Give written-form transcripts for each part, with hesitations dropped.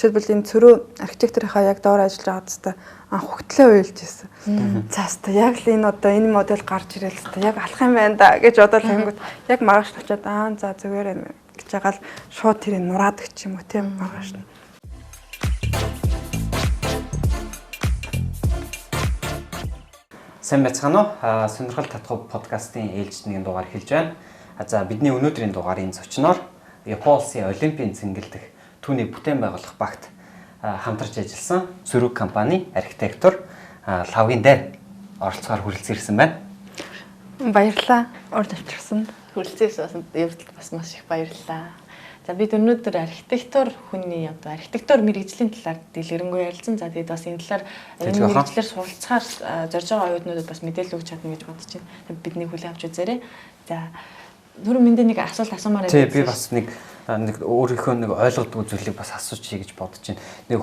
Жишээлбэл энэ цөрөө архитекторынхаа яг доор ажиллаж байгаа хэвээр анх хөтлөө уйлж ирсэн. За хэвээр яг л энэ одоо энэ модель гарч ирэл хэвээр яг алах юм байна да гэж бодоод хангууд яг маргааш нь очиад аа за зүгээр юм гэж ягаал шууд тэрийг нураад өгч юм уу тийм маргааш нь. Сайн байцгаана уу? Сонирхол татах подкастын ээлжид нэгэн дугаар эхэлж байна. За бидний өнөөдрийн дугаарын зочноор Япон улсын Олимпийн цэнгэлдэх түүний бүтээн байгуулах багт хамтарч ажилласан Зөрөг компани архитектор Лавгийн дээр оролцохоор хүрэлцэн ирсэн байна. Баярлалаа. Урд авчирсанд. Хүрэлцэн ирсэн явдалд бас маш их баярлалаа. За бид өнөөдөр архитектур хүний одоо архитектур мэргэжлийн талаар дэлгэрэнгүй ярилцсан. За тэгээд бас энэ талаар энэ мэргэжлээр суралцахаар зорж байгаа оюутнуудад бас мэдээлэл өгч чадна гэж бодож байна. Бидний хүлээн авч үзээрэй. За түрүү мэндэ нэг асуулт асуумаар байна. Тий, би бас нэг өөрийнхөө нэг ойлгодгүй зүйлийг бас асуучих гэж бодож байна. Нэг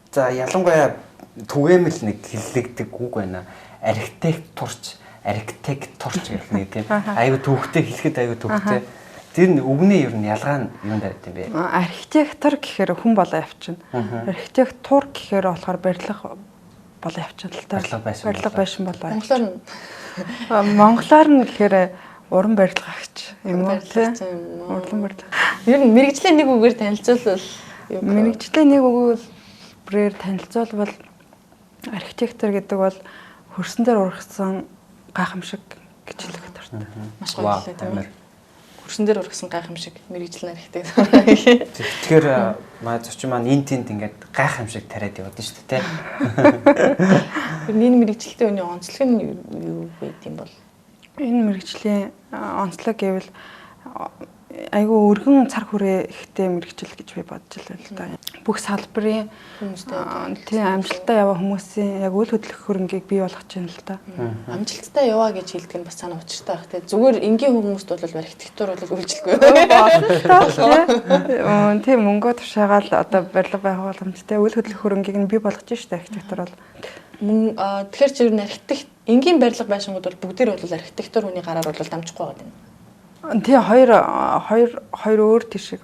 за ялангуяа түгээмэл нэг хэллэгдэг үг байна. Архитектурч, архитекторч гэх нэг тийм аюу төвхтэй хэлэхэд аюу төвхтэй. Тэр нь үгний ер нь ялгаа нь юунд байд юм бэ? Архитектор гэхээр хүн болоо явчихна. Архитектур гэхээр болохоор барилга болоо явчихна л та. Барилга байшин болоо. Монголоор нь Монголоор нь гэхээр уран барилгагч юм уу тийм? Уран барилга. Ер нь мэргэжлийн нэг үгээр танилцуулбал юу? Мэргэжлийн нэг үгээр танилцуулбал архитектор гэдэг бол хөрсөн дээр ургасан гайхамшиг гэж хэлэх дуртай. Маш гоё хэлээ тийм үү? Хөрсөн дээр ургасан гайхамшиг мэргэжлийн архитектор. Тэгэхээр манай зочин маань энэ тэнд ингээд гайхамшиг тариад яваад нь шүү дээ, тийм. Тэр энэ мэргэжилтийн үний онцлог нь юу байд юм бол? Энэ мэргэжлийн онцлог гэвэл айгүй өргөн цар хүрээ ихтэй мэргэжил гэж би бодож байна л да. Бүх салбарын хүмүүстэй тийм амжилттай яваа хүмүүсийн яг үйл хөдлөх хөрөнгийг бий болгож байна л да. Амжилттай яваа гэж хэлдэг нь бас цаана учиртай байх тийм. Зүгээр энгийн хүмүүст бол архитектур бол үйлчлэхгүй. Тийм мөнгөө тушаагаал одоо барилга байгууламжтай үйл хөдлөх хөрөнгийг нь бий болгож штэ архитектур бол. Мөн тэгэхээр чи ер нь архитект энгийн барилга байшингууд бол бүгдээр бол архитектур хүний гараар бол дамжихгүй байгаа юм. Тий хоёр өөр тийшээ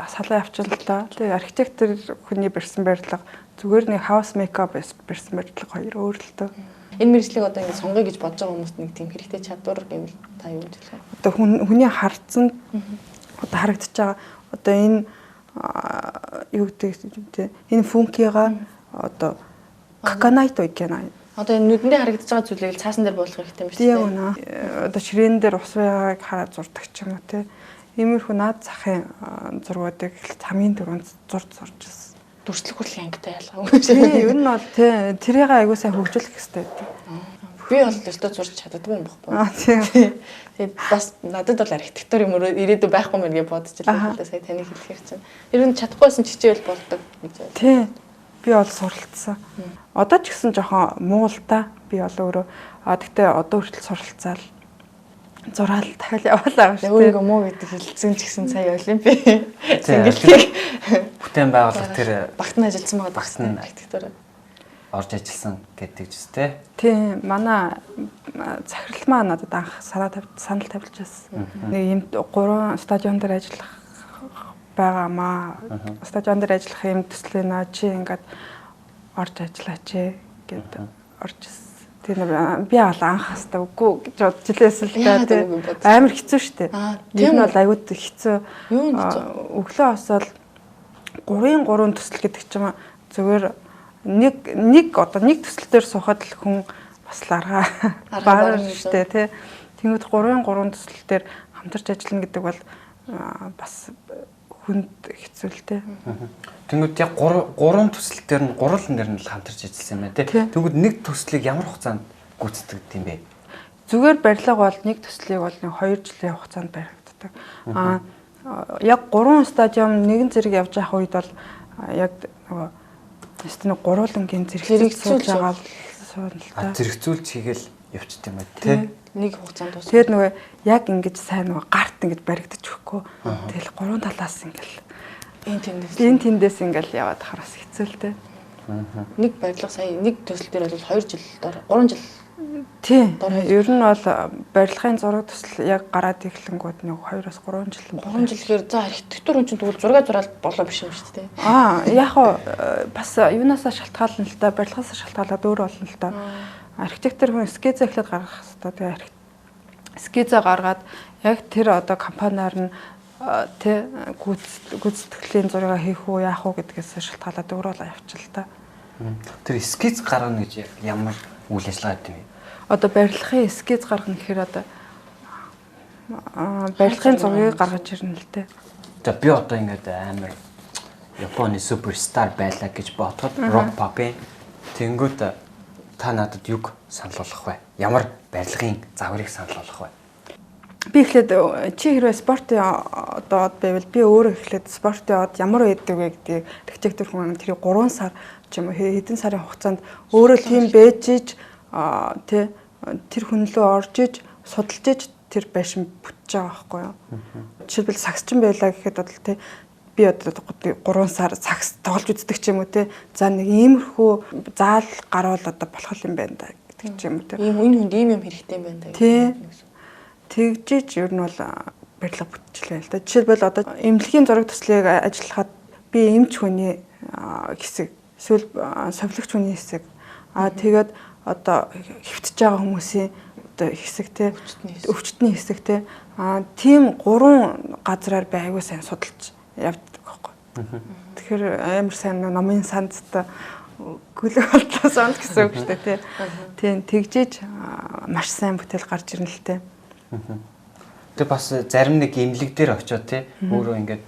салаа явчихлаа л да. Тэгээ архитектор хүний барьсан барилга зүгээр нэг хаус мейкап барьсан барилга хоёр өөр л дөө. Энэ мэргэжлийг одоо ингэ сонгоё гэж бодож байгаа хүмүүст нэг тийм хэрэгтэй чадвар гэвэл та юу гэж хэлэх вэ? Одоо хүний хардсан одоо харагдаж байгаа одоо энэ юу гэдэг те энэ функцийгаа одоо каканайт гэнэ. Одоо энэ нүдэндээ харагдаж байгаа зүйлийг л цаасан дээр буулгах хэрэгтэй юм шүү дээ. Тийм үнэ. Одоо ширээн дээр ус байгааг хараад зурдаг ч юм уу те. Иймэрхүү наад захын зургуудыг хамгийн түрүүнд зурж ирсэн. Дүрслэх хүртэл ангитай ялгаагүй. Тийм, ер нь бол те тэрийг аягүй сайн хөгжүүлэх хэрэгтэй байдаг. Би бол өстө зурж чаддаггүй юм баггүй. Аа тийм. Тэгээд бас надад бол архитектур юм ирээдүй байхгүй мэн гэж бодож байлаа л да. Сая таны хэлэхэр чинь. Ер нь чадахгүйсэн чичээл болдог гэж байна. Тийм. Би бол суралцсан. Одоо ч гэсэн жоохон муу л та. Би бол өөрөө тэгтээ одоо хүртэл суралцаал зураал дахиад яваалаа шүү дээ. Өөрийгөө муу гэдэг хэлсэн ч гэсэн сая Олимпийн цэнгэлтийг бүтээн байгуулах тэр багт нь ажилласан байгаа багт нь архитектур орж ажилласан гэдэг ч үстэй. Тийм, манай захирал маань надад анх санал тавьж байсан. Нэг юм 3 стадион дээр ажиллах байгаамаа. Стадион дээр ажиллах юм төслөө наа чи ингээд орж ажиллаач гэд орж ирсэн. Тэр би бол анх хаста үгүй гэж бодож илээсэн л да тий. Амар хэцүү шттэ. Тэр нь бол аюул хэцүү. Өглөө босоод 3-ын 3 төсөл гэдэг чинь зүгээр нэг одоо нэг төсөл дээр суухад л хүн бас л аргаа баарна шттэ тий. Тэнгүүд 3-ын 3 төсөл дээр хамтарч ажиллана гэдэг бол бас хүнд хэцүү л дээ. Тэнгүүд яг 3 төсөл дээр нь гурван дээр нь л хамтарч ажилласан юм байна тий. Тэнгүүд нэг төслийг ямар хугацаанд гүйцэтгэдэг юм бэ? Зүгээр барилга бол нэг төслийг бол нэг 2 жилийн хугацаанд баригддаг. Аа яг 3 стадиум нэгэн зэрэг явж байгаа үед бол яг нөгөө нэг гурвангийн зэрэгцүүлж байгаа л суuna л та. Зэрэгцүүлж хийгээл явчихд юм байна тий. Нэг хугацаанд дуусна. Тэр нөгөө яг ингэж сайн нөгөө гарт ингэж баригдаж өгөхгүй. Тэгэл гурван талаас ингээл энэ тэндээс ингээл яваад хахаар бас хэцүү л дээ. Нэг барилга сая нэг төсөл дээр бол 2 жил дор 3 жил Тийм. Ер нь бол барилгын зураг төсөл яг гараад ирэхлэнгүүд нэг 2-3 жил. 3 жил гэхээр за архитектур хүн чинь тэгвэл зураг зураал болоо биш юм шүү дээ. Яг хуу бас юунаасаа шалтгаална л да, барилгаасаа шалтгаалаад өөр болно л да. Архитектор хүн эскиз эхлээд гаргах хэрэгтэй. Тэгээ эскизээ гаргаад яг тэр одоо компаниар нь тэ гүйцэтгэлийн зураг хийх үү, яах уу гэдгээс шалтгаалаад өөр болоо явчихл та. Тэр эскиз гаргана гэж ямар үйл ажиллагаа гэдэг юм бэ? Одоо барилгын эскиз гаргана гэхээр одоо барилгын зургийг гаргаж ирнэ л дээ. За би одоо ингээд амар Японы суперстар байлаа гэж бодоход рок папын тэнгүүт та надад юг санал болгох вэ? Ямар барилгын загварыг санал болгох вэ? Би эхлээд чи хэрвээ спортын одоо од байвал би өөрөө эхлээд спортын од ямар байдаг вэ гэдгийг архитектур хүн тэрийг 3 сар ч юм уу хэдэн сарын хугацаанд өөрөө тийм байж иж тэ тэр хүн лөө орж иж судалж иж тэр байшин бүтэж байгаа байхгүй юу. Жишээлбэл сагсчин байлаа гэхэд бол тэ би одоо 3 сар сагс тоглож үздэг ч юм уу тэ. За нэг иймэрхүү заал гарвал одоо болох юм байна да гэдэг ч юм уу тэ. Ийм энэ хүнд ийм юм хэрэгтэй юм байна да гэдэг. Тэгжиж ер нь бол барилга бүтчихлээ л да. Жишээлбэл одоо эмнэлгийн зураг төслийг ажиллахад би эмч хүний хэсэг, эсвэл совилогч хүний хэсэг. Тэгээд одоо хэвтэж байгаа хүмүүсийн одоо хэсэг те, өвчтний хэсэг те. Тийм 3 газраар би аягүй сайн судалж явдаг байхгүй. Тэгэхээр амар сайн номын сандтай гүлэг болтлоо санд гэсэн үг шүү дээ те. Тийм тэгжиж маш сайн бүтээл гарч ирнэ л те. Тэгээ бас зарим нэг эмнэлэг дээр очиод те өөрөө ингээд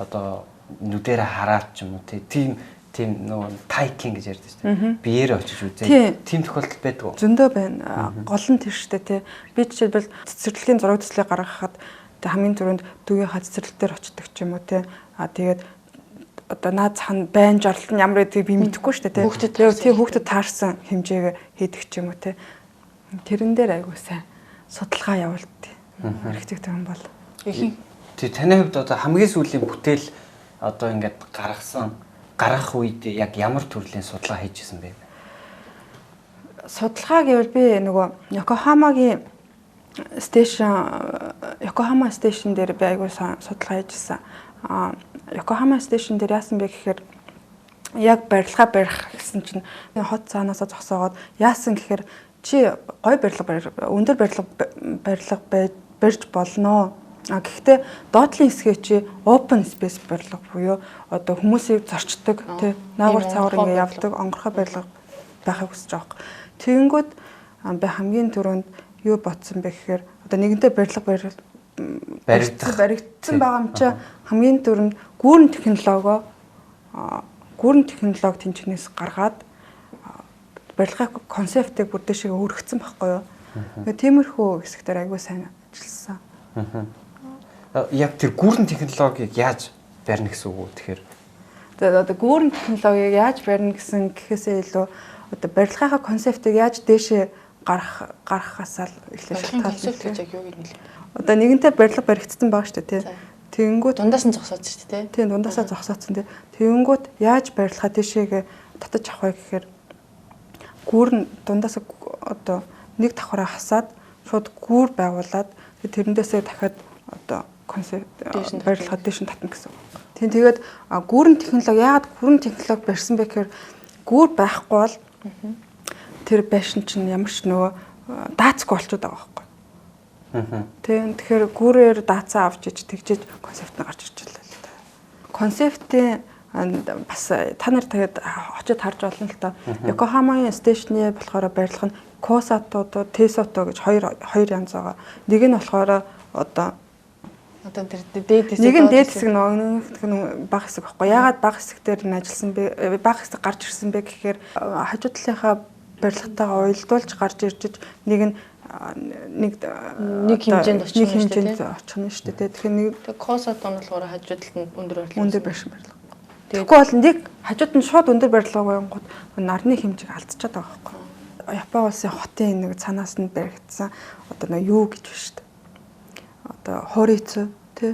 одоо нүдэрээ хараад ч юм уу те тийм нөгөө тайкинг гэж ярьдаг шүү дээ. Биеэр очиж үзээ. Тийм тохиолдол байдаг уу? Зөндөө байна. Гол нь тэр шүү дээ те. Би жишээлбэл цэцэрлэгийн зураг төслийг гаргахад хамгийн түрүүнд дүүгийнхаа цэцэрлэг дээр очдог ч юм уу те. Тэгээд одоо наад зах нь байн жарлалт нь ямар гэдгийг би мэдэхгүй шүү дээ те. Тийм хүүхдэд таарсан хэмжээгээ хийдэг ч юм уу те. Тэрэн дээр айгуу сайн судалгаа явуулдаг. Архитектор хүн бол. Тэг таны хувьд одоо хамгийн сүүлийн бүтээл одоо ингээд гаргах үед яг ямар төрлийн судалгаа хийж исэн бэ? Судалгаа гэвэл би нөгөө Йокохамагийн station, Йокохама station дээр би айгуу судалгаа хийж исэн. Йокохама station дээр яасан бэ гэхээр яг барилгаа барих гэсэн чинь хот цаанаасаа зогсоогоод яасан гэхээр чи гой барилга өндөр барилга барьж болно. Гэхдээ доотлын хэсгээ чи open space барилга буюу одоо хүмүүсийг зорчдог тий наагур цаагуур ингээ явдаг онгорхой барилга байхыг хүсэж байгаа юм. Тэгэнгүүт би хамгийн түрүүнд юу бодсон бэ гэхээр одоо нэгэнтээ барилга баригдсан байгаа юм чи хамгийн түрүүнд гүүрэн технологи тэнчнээс гаргаад барилгын концептыг бүр дэшегээ өргөцсөн байхгүй юу. Тэгээ тиймэрхүү хэсэгтэр айгүй сайн ажилласан. Яг тэр гүүрэн технологиг яаж барина гэсэн үг үү тэгэхээр? Тэгээ одоо гүүрэн технологиг яаж барина гэсэн гэхээсээ илүү одоо барилгынхаа концептыг яаж дээшээ гаргахаас л эхлэх шалтгаална. Концепт гэж яг юу гэдэг нь? Одоо нэгэнтээ барилга баригдсан байгаа шүү дээ тий. Тэгэнгүүт дундаас нь зогсооц шүү дээ тий. Тийм дундаасаа зогсоодсон тий. Тэгэнгүүт яаж барилгаа дээшээгээ татаж авах вэ гэхээр гүүр нь дундаас одоо нэг давхраа хасаад шууд гүүр байгуулад тэрэндээсээ дахиад одоо концепт барилгаа дээш нь татна гэсэн. Тийм тэгээд гүүрэн технологи яагаад гүүрэн технологи барьсан бэ гэхээр гүүр байхгүй бол тэр байшин чинь ямар ч нөгөө даацгүй болчиход байгаа байхгүй. Тийм тэгэхээр гүүрээр даацаа авч иж тэгжиж концепт нь гарч ирж байлаа л та. Концептын бас та нар тэгээд очиод харж болно л та. Йокохамагийн station-ы болохоор барилга нь Косато, Тэсото гэж хоёр янз байгаа. Нэг нь болохоор одоо тэр дээд хэсэг нэг нь дээд хэсэг нөгөө бага хэсэг байхгүй. Яагаад бага хэсэг дээр нь ажилласан бэ? Бага хэсэг гарч ирсэн бэ гэхээр хажуу талынхаа барилгатайгаа уялдуулж гарч ирж нэг нь нэг хэмжээнд очих нь шүү дээ. Тэгэхээр нэг Косато нь болохоор хажуу талд нь өндөр барилга. Өндөр байшин барилга. Тэгэхгүй бол нэг хажууд нь шууд өндөр барилга байнгут нарны хэмжээг алдчихад байгаа байхгүй. Япон улсын хотын нэг цаанаас нь баригдсан одоо нэг юу гэж байна шүү дээ. Одоо хорицу тий.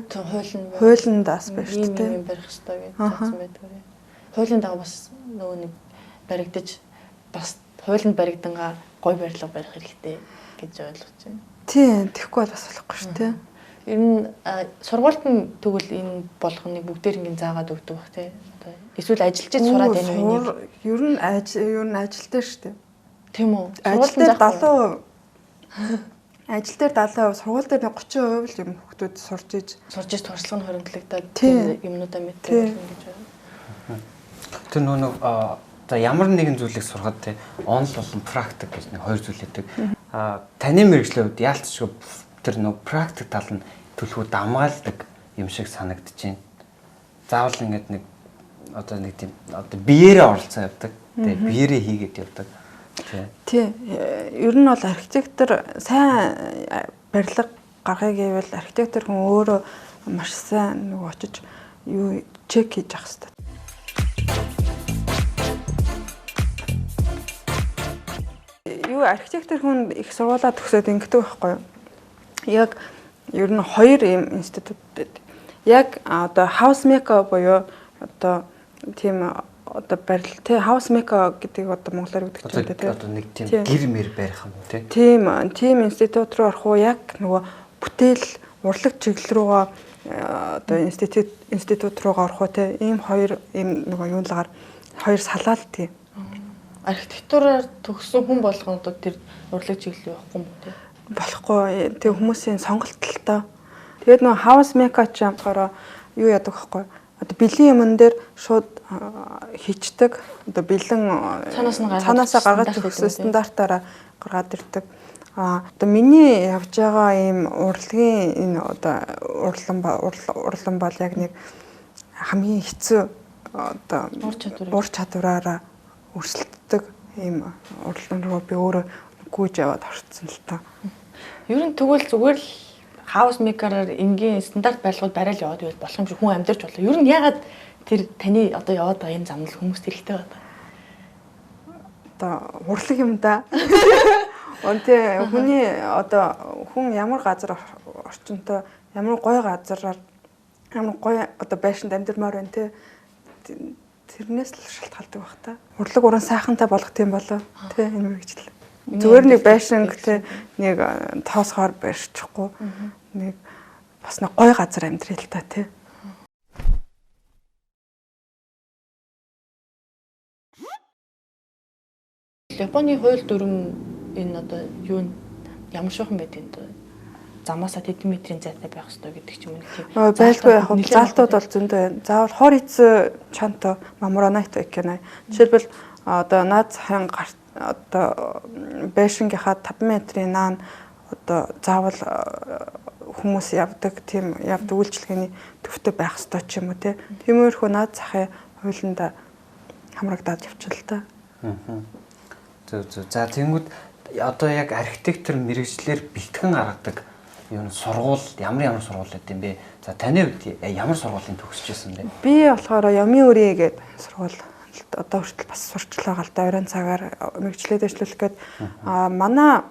Хуулийн даас байна шүү дээ. Ийм барих ёстой гэж бодсон байдаг. Хуулийн дагуу бас нөгөө нэг баригдаж бас хуулинд баригдангаа гой барилга барих хэрэгтэй гэж ойлгож байна. Тийм, тэгэхгүй бол бас болохгүй шүү дээ. Ер нь сургуульд нь тэгвэл энэ болгоныг бүгдээр ингэ заагаад өгдөг бах тий. Одоо эсвэл ажиллаж сураад байна уу энийг? Ер нь ажил дээр шүү дээ. Тийм үү? Ажил дээр 70%. Ажил дээр 70%, сургууль дээр 30% л юм хүүхдүүд сурж иж туршлага нь хоригдлогдоод тэр юмнуудаа мэддэг болно гэж байна. Тэр нөгөө за ямар нэгэн зүйлийг сурахад тий онл болон практик гэж нэг хоёр зүйл өгдөг. Таны мэргэжлийн хувьд яалтчгүй тэр нөгөө практик тал нь төлхөө дамгаалдаг юм шиг санагдаж байна. Заавал ингээд нэг одоо нэг тийм одоо биеэрээ оролцоо явдаг. Тэгээ биеэрээ хийгээд явдаг. Тий. Ер нь бол архитектор сайн барилга гаргая гэвэл архитектор хүн өөрөө маш сайн нөгөө очиж юу чек хийж авах хэрэгтэй. Юу архитектор хүн их сургуулаа төгсөөд ингэдэг байхгүй юу? Яг ер нь хоёр юм институт байдаг. Яг одоо house maker буюу одоо тийм одоо барил тий house maker гэдэг одоо монголоор гэдэг чинь тий одоо нэг тийм гэр мэр барих юм тий. Тийм институт руу орох уу яг нөгөө бүтээл урлаг чиглэл рүүгээ одоо институт руугаа орох уу тий ийм хоёр ийм нөгөө юунлагаар хоёр салаал тий. Архитектураар төгссөн хүн болгоно одоо тэр урлаг чиглэл явахгүй юм тий. Болохгүй тэг хүмүүсийн сонголт л тоо. Тэгээд нөгөө house maker ч болохоор юу яадаг вэ? Одоо бэлэн юмн дээр шууд хийчдэг. Одоо бэлэн цаанаасаа гаргаж өгсөн стандартаараа гаргаад ирдэг. Одоо миний явж байгаа ийм урлагийн энэ одоо урлан бол яг нэг хамгийн хэцүү одоо ур чадвараараа өрсөлддөг ийм урлан руу би өөрөө гүйж яваад орцсон л та. Ер нь тэгвэл зүгээр л house maker-аар энгийн стандарт барилгууд барайл яваад байвал болох юм шиг хүн амьдарч болоо. Ер нь ягаад тэр таны одоо яваад байгаа энэ замнал хүмүүст хэрэгтэй байна? Одоо урлаг юм да. Үнтэй хүний одоо хүн ямар газар орчинтой, ямар гоё газараар ямар гоё одоо байшинд амьдармаар байна те. Тэрнээс л шалтгаалдаг байх та. Урлаг уран сайхантай болгох юм болоо те энэ мэргэжил. Зүгээр нэг байшинг те нэг тоосгоор барьчихгүй нэг бас нэг гоё газар амьдрал л та те. Японы хууль дүрэм энэ одоо юу ямар шуухан байд юм бэ? Замаасаа тэдэн метрийн зайтай байх ёстой гэдэг ч юм уу тийм. Байлгүй яг заалтууд бол зөндөө байна. Заавал хориц чанто мамуранайто гэнэ. Жишээлбэл одоо наад захын гарт одоо байшингийнхаа 5 метрийн наан одоо заавал хүмүүс явдаг тийм явдаг үйлчилгээний төвтэй байх ёстой ч юм уу те. Тиймэрхүү наад захын хуулинд хамрагдаад явчихлаа та. Зөв зөв. За тэгэнгүүт одоо яг архитектор мэргэжлэр бэлтгэн гаргадаг юу сургууль ямар сургууль байд юм бэ? За таны хувьд ямар сургуулийн төгсөж байсан бэ? Би болохоор Ямын өрий гэдэг сургууль одоо хүртэл бас сурчлаа гал да оройн цагаар мэргэжлээ дэвшлүүлэх гээд манай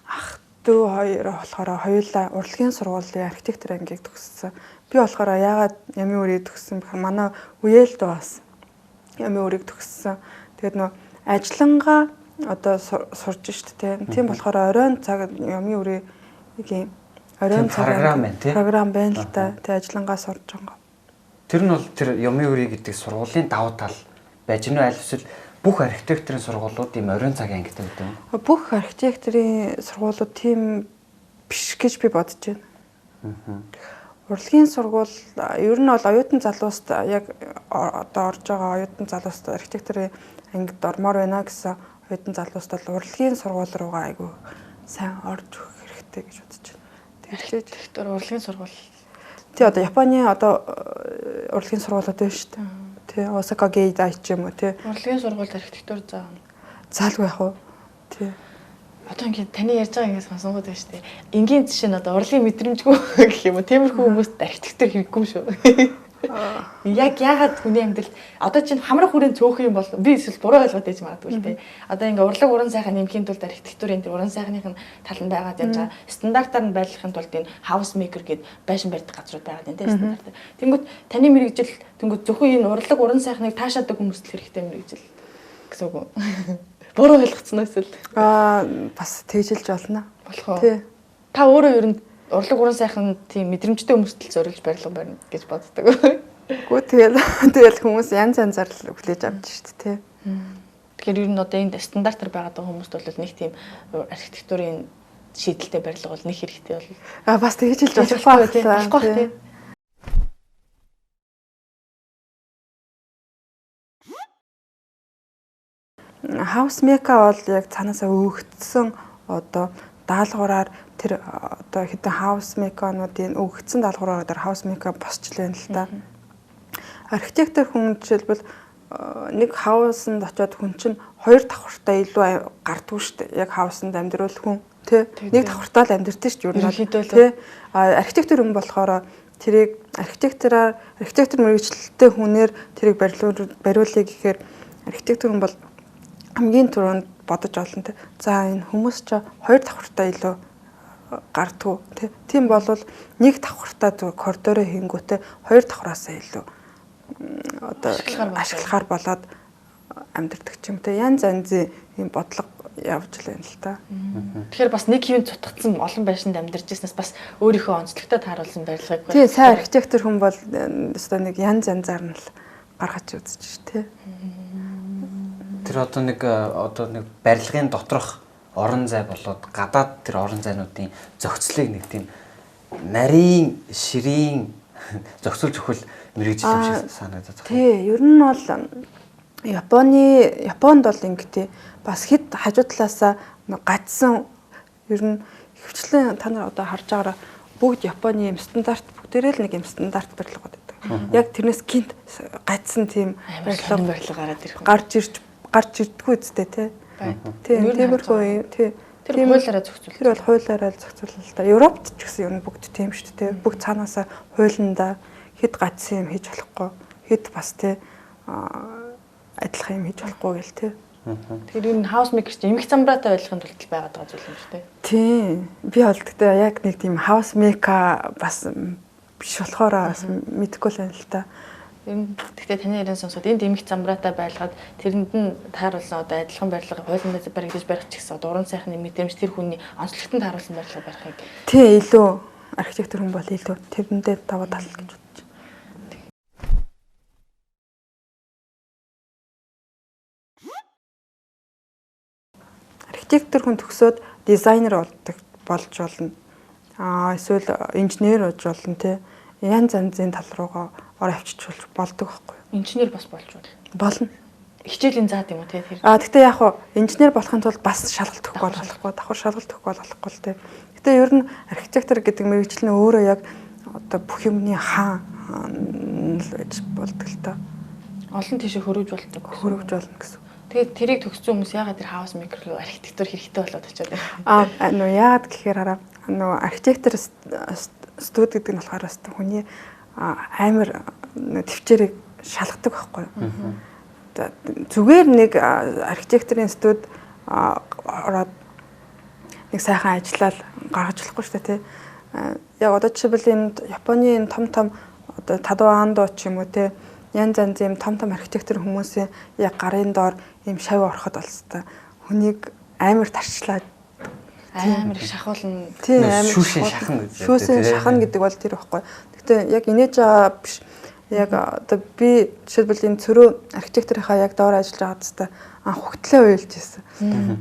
ах дүү хоёр болохоор хоёулаа урлагийн сургуулийн архитектор ангийг төгссөн. Би болохоор яагаад Ямын өрийг төгссөн бэ? Манай үеэл дүү бас Ямын өрийг төгссөн. Тэгээд нөө ажиллангаа одоо сурж штт те. Тийм болохоор оройн цаг Ямын өрийн оройн цаг програм байна те. Програм байна л да. Тэ ажиллангаа сурж байгаа. Тэр нь бол тэр Ямын өрий гэдэг сургуулийн давуу тал байж гэнэ аль эсвэл бүх архитекторын сургуулиуд ийм оройн цагийн ангитай гэдэг юм. Бүх архитекторын сургуулиуд тийм биш гэж би бодож байна. Урлагийн сургууль ер нь бол оюутан залууст яг одоо орж байгаа оюутан залууст архитекторын ангид ормоор байна гэсэн оюутан залууст бол урлагийн сургууль руугаа айгүй сайн орж өгөх хэрэгтэй гэж бодож байна. Тэгэхээр архитектор урлагийн сургууль тий одоо Японы одоо урлагийн сургуулиуд байна шүү дээ. Тий Осака Гейдай ч юм уу тий. Урлагийн сургуульд архитектур заа. Заалгүй яах вэ? Тий. Одоо ингээд таны ярьж байгаа ингээд сонсонгууд байна шүү дээ. Энгийн жишээ нь одоо урлагийн мэдрэмжгүй гэх юм уу. Тиймэрхүү хүмүүст архитектур хэрэггүй юм шүү. Яг яагаад хүний амьдралд одоо чинь хамрах хүрэн цөөх юм бол би эсвэл буруу ойлгоод байж магадгүй л дээ. Одоо ингээ урлаг уран сайхан нэмхийн тулд архитектурын тэр уран сайхных нь тал нь байгаад явж байгаа. Стандартаар нь байрлахын тулд энэ house maker гээд байшин барьдаг газрууд байгаад байна тийм стандарт. Тэнгүүт таны мэргэжил тэнгүүт зөвхөн энэ урлаг уран сайхныг таашаадаг хүмүүст л хэрэгтэй мэргэжил гэсэн үг үү? Буруу ойлгоцсон уу эсвэл? Бас тэгжилж болно. Болох уу? Тий. Та өөрөө ер нь урлаг уран сайхан тийм мэдрэмжтэй хүмүүст л зориулж барилга барина гэж боддог. Үгүй тэгэл хүмүүс янз янзаар л хүлээж авч шүү дээ, тий. Тэгэхээр ер нь одоо энд стандартаар байгаад байгаа хүмүүст бол нэг тийм архитектурын шийдэлтэй барилга бол нэг хэрэгтэй бол. Бас тэгж хэлж болохгүй болохгүй тий. House Meka бол яг цаанаасаа өгөгдсөн одоо даалгавраар тэр одоо хэдэн House Meka-нуудын өгөгдсөн даалгавраар тэр House Meka босчлаа юм л та. Архитектор хүн жишээлбэл нэг хаусанд очиод хүн чинь хоёр давхартаа илүү гардгүй шүү дээ. Яг хаусанд амьдрал хүн тий нэг давхартаа л амьдэрдэг шүү дээ. Ер нь тий. Архитектор хүн болохоор тэрийг архитектораар архитектор мэргэжилтэй хүнээр тэрийг бариулъя гэхээр архитектор хүн бол хамгийн түрүүнд бодож олно тий. За энэ хүмүүс ч хоёр давхартаа илүү гардгүй тий. Тийм болвол нэг давхартаа зүгээр коридороо хийнгүүтээ хоёр давхраасаа илүү одоо ашиглахаар болоод амьдардаг ч юм те. Янз янзын юм бодлого явж л байна л та. Тэгэхээр бас нэг хэвийн цутгацсан олон байшинд амьдарч ирснээс бас өөрийнхөө онцлогтой тааруулсан барилгыг. Тий, сайн архитектор хүн бол өстой нэг янз янзаар нь л гаргаж үзэж ш тий. Тэр одоо нэг барилгын доторх орон зай болоод гадаад тэр орон зайнуудын зохицлыг нэг тийм нарийн ширийн зохицуулж өгөх мэргэжил юм шиг санагдаад байна. Тий, ер нь бол Японд бол ингэтэй бас хэд хажуу талаасаа гацсан ер нь ихэвчлэн та нар одоо харж байгаараа бүгд Японы юм стандарт бүгдээрээ л нэг юм стандарт барилгууд байдаг. Яг тэрнээс гинт гацсан тийм барилга гараад ирэх. Гарч ирдэггүй үстэй тий. Тийм тиймэрхүү тий. Тэр хуулиараа зохицуул. Тэр бол хуулиараа зохицуулна л да. Европт ч гэсэн ер нь бүгд тийм шүү дээ. Бүгд цаанаасаа хуулиндаа хэд гацсан юм хийж болохгүй. Хэд бас тий адилхан юм хийж болохгүй гэл тий. Тэгэхээр ер нь house maker чинь эмх замбраатай байхын тулд байгаад байгаа зүйл юм шүү дээ. Тийм. Би бол гэхдээ яг нэг тийм house maker бас биш болохоор бас мэдэхгүй л байна л та. Ер нь гэхдээ таны яриан сонсоод энд эмх замбраатай байлгаад тэрэнд нь тааруулсан одоо адилхан барилга хуулиндаа баригдаж барих ч гэсэн одоо уран сайхны мэдрэмж тэр хүний онцлогтод тааруулсан барилга барихыг. Тий, илүү архитектор хүн бол илүү тэрэндээ даваа тал гэж бодож. Архитектор хүн төгсөөд дизайнер болдог болж болно. Эсвэл инженер болж болно тий. Янз янзын тал руугаа ор авчиж болдог байхгүй юу? Инженер бас болж болно. Болно. Хичээлийн заад юм уу тий тэр? Гэхдээ яг хуу инженер болохын тулд бас шалгалт өгөхгүй болохгүй, давхар шалгалт өгөхгүй болохгүй л тий. Гэтэ ер нь архитектор гэдэг мэргэжил нь өөрөө яг одоо бүх юмны хаан л байж болдог л та. Олон тийшээ хөрвж болдог. Хөрвж болно гэсэн. Тэгээд тэрийг төгссөн хүмүүс яагаад тэр house maker руу архитектур хэрэгтэй болоод очиод байна? Нөө яагаад гэхээр хараа нөө архитектор студ гэдэг нь болохоор бас хүний амар төвчээрийг шалгадаг байхгүй юу? Зүгээр нэг архитекторын студ ороод нэг сайхан ажиллаад гаргаж болохгүй шүү дээ тий. Яг одоо жишээлбэл энэ Японы энэ том том одоо Тадо Андо ч юм уу тий янз янзын юм том том архитектор хүмүүсийн яг гарын доор ийм шав ороход болстой. Хүнийг амар тарчлаад амар их шахуулна. Тийм амар шүүшин шахна гэдэг. Шүүшин шахна гэдэг бол тэр байхгүй. Гэхдээ яг инээж байгаа биш. Яг одоо би жишээлбэл энэ цөрөө архитекторынхаа яг доор ажиллаж байгаа хэвээр анх хөтлөө уйлж ирсэн.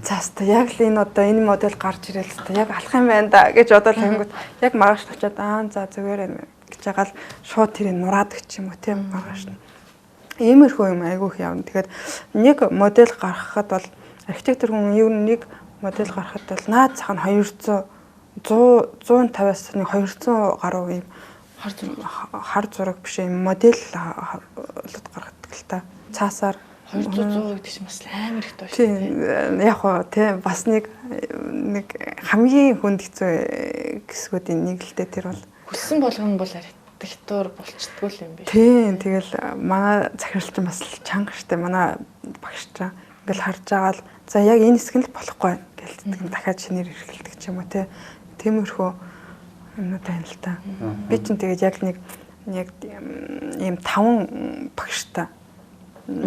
За хэвээр яг л энэ одоо энэ модель гарч ирэл хэвээр яг алах юм байна да гэж бодоод тэгэнгүүт яг маргааш очиод за зүгээр юм гэж байгаа л шууд тэрийг нураадаг ч юм уу тийм маргааш нь. Иймэрхүү юм айгүйх явна. Тэгэхээр нэг модель гаргахад бол архитектор хүн ер нь нэг модель гаргахад бол наад зах нь 200 150-аас нэг 200 гаруй юм хар зураг биш юм модель гаргадаг л та. Цаасаар 200 100 гэдэг чинь бас амар их доо шүү дээ. Яг хоо тий бас нэг хамгийн хүнд хэцүү хэсгүүдийн нэг л дээ тэр бол. Хүссэн болгоно бол архитектур болчдгүй л юм биш. Тийм тэгэл манай захирал чинь бас чанга штэ манай багш чинь ингээл харж байгаа л за яг энэ хэсэг нь л болохгүй гэлтдэг дахиад шинээр эргэлдэг ч юм уу тий. Тиймэрхүү юмнууд байна л та. Би чинь тэгээд яг нэг яг ийм 5 багштай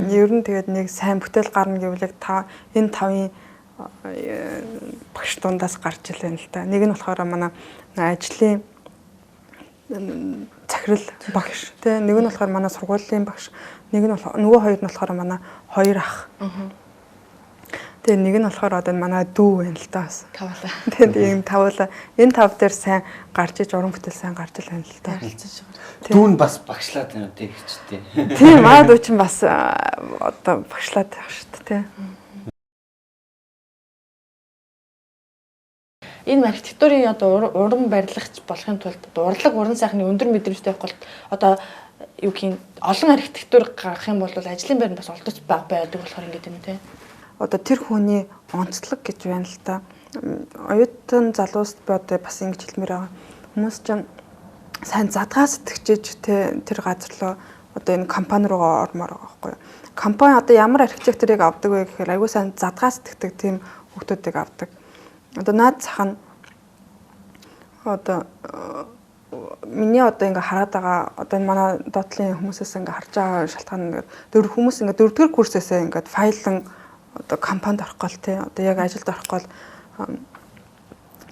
Ер нь тэгээд нэг сайн бүтээл гарна гэвэл яг та энэ тавын багш дундаас гарч илэн л та. Нэг нь болохоор манай ажлын захирал багш тий, нэг нь болохоор манай сургуулийн багш, нэг нь нөгөө хоёр нь болохоор манай хоёр ах. Тэгээ нэг нь болохоор одоо манай дүү байна л да бас. Тавлаа. Тэгээ ийм тавлаа. Энэ тав дээр сайн гарч иж уран бүтээл сайн гарч ил байна л да. Дүү нь бас багшлаад байна уу тий хичтэй. Тийм, манай дүү чинь бас одоо багшлаад байх шүү дээ тий. Энэ архитектурын одоо уран барилгач болохын тулд урлаг уран сайхны өндөр мэдрэмжтэй байх бол одоо юу гэх юм олон архитектур гаргах юм бол ажлын байр нь бас олдоц бага байдаг болохоор ингэж юм тий. Одоо тэр хүний онцлог гэж байна л та. Оюутан залууст би одоо бас ингэж хэлмээр байгаа. Хүмүүс чинь сайн задгаа сэтгэжиж тэр газар руу одоо энэ компани руугаа ормоор байгаа байхгүй юу. Компани одоо ямар архитекторыг авдаг вэ гэхээр айгүй сайн задгаа сэтгэдэг тийм хүмүүсийг авдаг. Одоо наад зах нь одоо миний одоо ингээ хараад байгаа одоо энэ манай доотлын хүмүүсээс ингээ харж байгаа шалтгаан нь дөрөв хүмүүс ингээ дөрөвдүгээр курсээсээ ингээд файлан одоо компанид орох гол тий одоо яг ажилд орох гол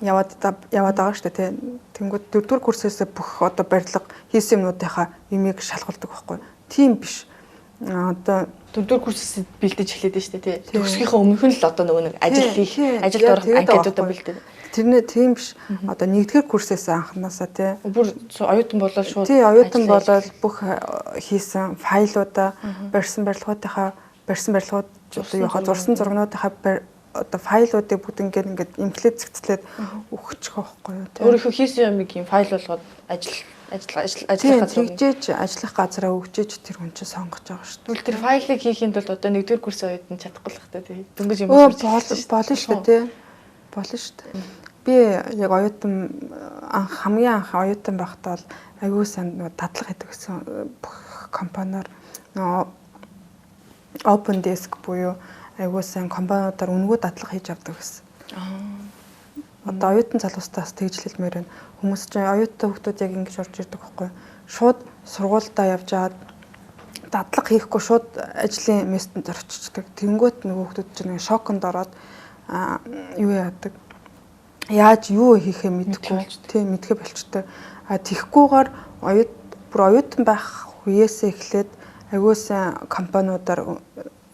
яваад байгаа шүү дээ тий. Тэнгүүд дөрөвдүгээр курсээсээ бүх одоо барилга хийсэн юмнуудынхаа юмыг шалгуулдаг байхгүй. Тийм биш. Одоо дөрөвдүгээр курсээс бэлдэж эхлэв шүү дээ тий. Төгсгийнхээ өмнөх нь л одоо нөгөө нэг ажил хийх, ажилд орох анкетуудаа бэлдээ. Тэрнээ тийм биш. Одоо нэгдүгээр курсээс анхнаасаа тий. Бүр оюутан болоод шууд тий, оюутан болоод бүх хийсэн файлуудаа барьсан барилгуудынхаа барьсан барилгууд одоо юу хаа зурсан зургнуудынхаа одоо файлуудыг бүгд ингээд эмхлээд зэгцлээд өгчих байхгүй юу тий. Өөрийнхөө хийсэн юмыг юм файл болгоод ажиллах газар тэгжээж ажиллах газараа өгчээж тэр хүн чинь сонгож байгаа шүү дээ. Тэгвэл тэр файлыг хийхийн тулд одоо нэгдүгээр курсын оюутан чадахгүй л хта тий. Дөнгөж юм болно шүү дээ тий. Болно шүү дээ. Би яг оюутан анх хамгийн анх оюутан байхдаа бол аягүй сайн дадлага хийдэг гэсэн бүх компаниар open desk буюу аягүй сайн компаниудаар үнэгүй дадлага хийж авдаг гэсэн. Одоо оюутан залуустаас тэгж хэлмээр байна. Хүмүүс чинь оюутан хүмүүс яг ингэж орж ирдэг байхгүй. Шууд сургуульдаа явж аваад дадлага хийхгүй шууд ажлын местэнд орчичдаг. Тэнгүүт нөгөө хүмүүс чинь шоконд ороод юу яадаг. Яаж юу хийхээ мэдэхгүй тийм мэдхэ болчтой. А тэгхгүйгээр бүр оюутан байх үеэсээ эхлээд аягүй сайн компаниудаар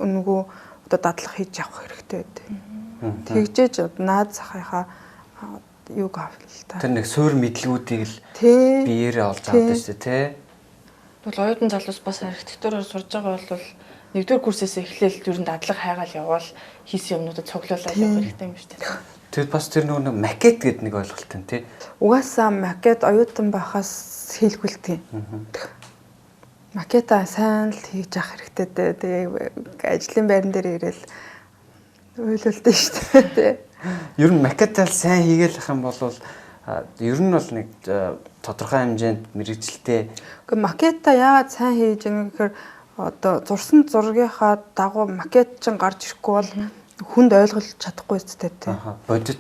үнэгүй одоо дадлага хийж явах хэрэгтэй байдаг. Тэгжээж наад захынхаа юуг авах л та. Тэр нэг суур мэдлгүүдийг л биеэрээ олж авдаг шүү дээ, тий. Тэгвэл оюутан залуус бас архитектураар сурж байгаа бол нэгдүгээр курсээс эхлээл ер нь дадлага хайгаал яваал хийсэн юмнуудад цуглуулаад явах хэрэгтэй юм шүү дээ. Тэгэл бас тэр нөгөө макет гэдэг нэг ойлголт юм тий. Угаасаа макет оюутан байхаас хийлгүй л тийм. Макета сайн л хийж авах хэрэгтэй дээ. Тэгээ ажлын байран дээр ирээл уйлуулдээ шүү дээ тий. Ер нь макетаа сайн хийгээл ах юм бол ер нь бол нэг тодорхой хэмжээнд мэрэгжилтэй. Гэхдээ макета яагаад сайн хийж яах гэхээр одоо зурсан зургийнхаа дагуу макет чинь гарч ирэхгүй бол хүнд ойлгож чадахгүй зү тий. Бодит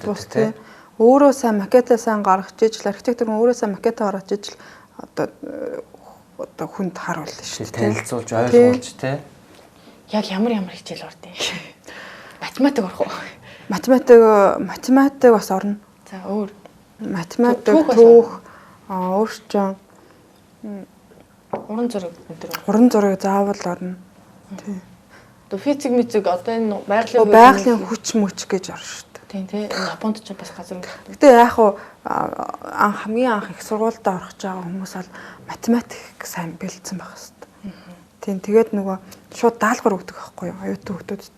бус тий. Өөрөө сайн макетаа сайн гаргаж ижил архитектор өөрөө сайн макетаа гаргаж ижил одоо хүнд харуулна шүү дээ. Танилцуулж ойлгуулж тий. Яг ямар хичээл орд юм. Математик орох уу? Математик бас орно. За өөр математик, түүх, өөр чинь уран зураг энэ төр. Уран зураг заавал орно. Тий. Одоо физик, мизик одоо энэ байгалийн хүч мөч гэж орно шүү дээ. Тийм тий. Японд ч бас газар юм. Гэтэ яг уу хамгийн анх их сургуультай орох гэж байгаа хүмүүс бол математик сайн бэлдсэн байх хэвээр. Тийм тэгээд нөгөө шууд даалгавар өгдөг байхгүй юу? Оюутан хүмүүсд.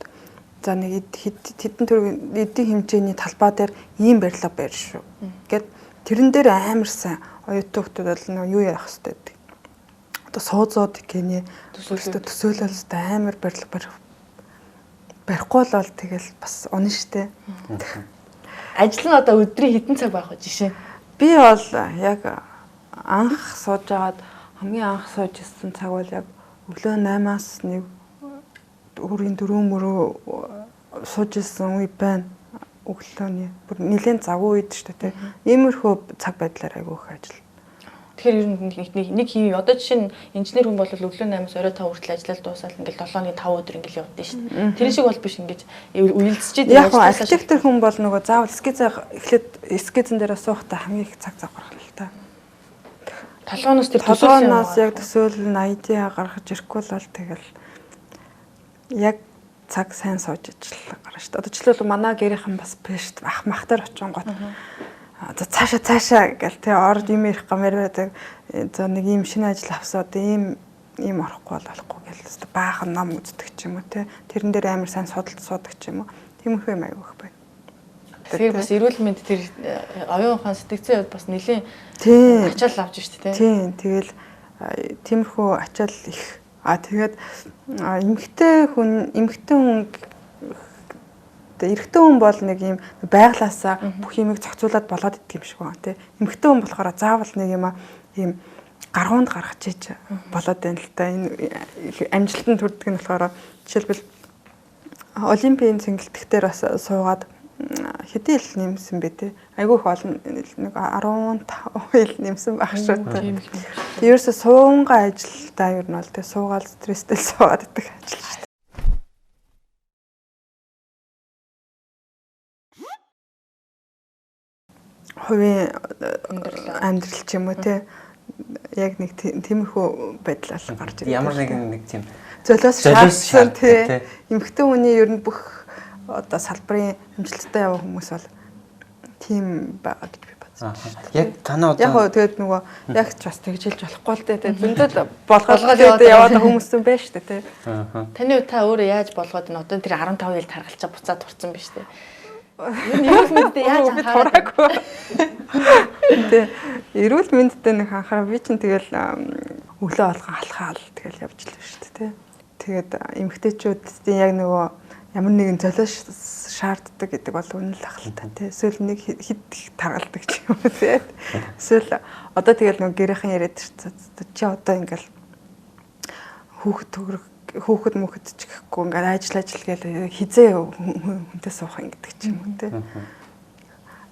За нэг хэдэн төгрөг эдийн хэмжээний талбай дээр ийм барилга байр шүү. Гэт тэрэн дээр амар сайн оюутан хүмүүс бол нөгөө юу яах хэвээр гэдэг. Одоо сууцууд гинэ төсөөлөл хэвээр амар барилга барихгүй л тэгэл бас унаа штэ. Ажил нь одоо өдрийн хэдэн цаг байх вэ жишээ? Би бол яг анх сууж агаад хамгийн анх сууж ирсэн цаг бол яг өглөө 8-аас нэг өрийн 4 мөрөө сууж ирсэн үе байна. Өглөөний бүр нэлээд завгүй үед шүү дээ. Иймэрхүү цаг байдлаар айгүй их ажил. Тэгэхээр ер нь нэг юм одоо жишээ нь инженер хүн бол өглөө 8-аас орой 5 хүртэл ажиллаад дуусаад ингээл 7-ны 5 өдөр ингээл явдсан шүү дээ. Тэр шиг бол биш ингэж уялдсчихэд яг архитектор хүн бол нөгөө заавал эскиз эхлээд эскизэн дээр суухтаа хамгийн их цаг зав гаргана л та. Толгооноос тэр толгооноос яг төсөөл нь idea гаргаж ирэхгүй бол тэгэл яг цаг сайн сууж ажиллах гарна шүү дээ. Одоо жишээлбэл манай гэрийнхэн бас биш ах мах дээр очингууд за цаашаа гэл тий орж юм ярих гамэр байдаг. За нэг ийм шинэ ажил авсан одоо ийм орохгүй бол болохгүй гэл хэвээр баахан ном үздэг ч юм уу тий. Тэрэн дээр амар сайн судалж суудаг ч юм уу. Тиймэрхүү юм аягүй их байна. Тэгэхээр бас эрүүл мэнд тэр оюун ухаан сэтгцийн хувьд бас нэлийн ачаал авч шүү дээ тий. Тийм тэгэл тиймэрхүү ачаал их. А тэгээд эмэгтэй хүн эрэгтэй хүн бол нэг юм байглаасаа бүх юмыг зохицуулаад болоод идэх юм шиг байна тий. Эмэгтэй хүн болохоор заавал нэг юм ийм гаргуунд гаргаж ийж болоод байна л та. Энэ амжилтанд хүрдэг нь болохоор жишээлбэл олимпийн цэнгэлтэх дээр бас суугаад хэдэн ил нэмсэн бэ тий. Айгүй их олон нэг 15 ил нэмсэн байх шүү дээ. Тэг ерөөсө суунгаа ажилдаа ер нь бол тий суугаал стресстэй суугаад идэх ажил шүү дээ. Хувийн амьдрал ч юм уу те яг нэг тиймэрхүү байдлаар гарч ирдэг. Ямар нэгэн нэг тийм золиос шаардсан те эмэгтэй хүний ер нь бүх одоо салбарын амжилттай явах хүмүүс бол тийм байгаа гэж би бодсон шүү дээ. Яг танаа одоо яг хөө тэгээд нөгөө яг ч бас тэгж хэлж болохгүй л те зөндөл болгоод яваад хүмүүс юм байна шүү дээ те. Таны та өөрөө яаж болгоод энэ одоо тэр 15 ил таргалчаа буцаад турсан биш те. Эрүүл мэндэд яаж анхаараагүй. Тэ эрүүл мэндэд нэг анхаараа би чинь тэгэл өглөө болгон алхаал тэгэл явж л шүү дээ тэ. Тэгээд эмэгтэйчүүдийн яг нөгөө ямар нэгэн золиос шаарддаг гэдэг бол үнэн л ах л та тэ. Эсвэл нэг хэд их таргалдаг ч юм уу тэ. Эсвэл одоо тэгэл нөгөө гэрийнхэн яриад чи одоо ингээл хүүхэд төгрөх хүүхэд мөхөд ч гэхгүй ингээд ажил гээл хизээ хүнтэй суух юм гэдэг ч юм уу те.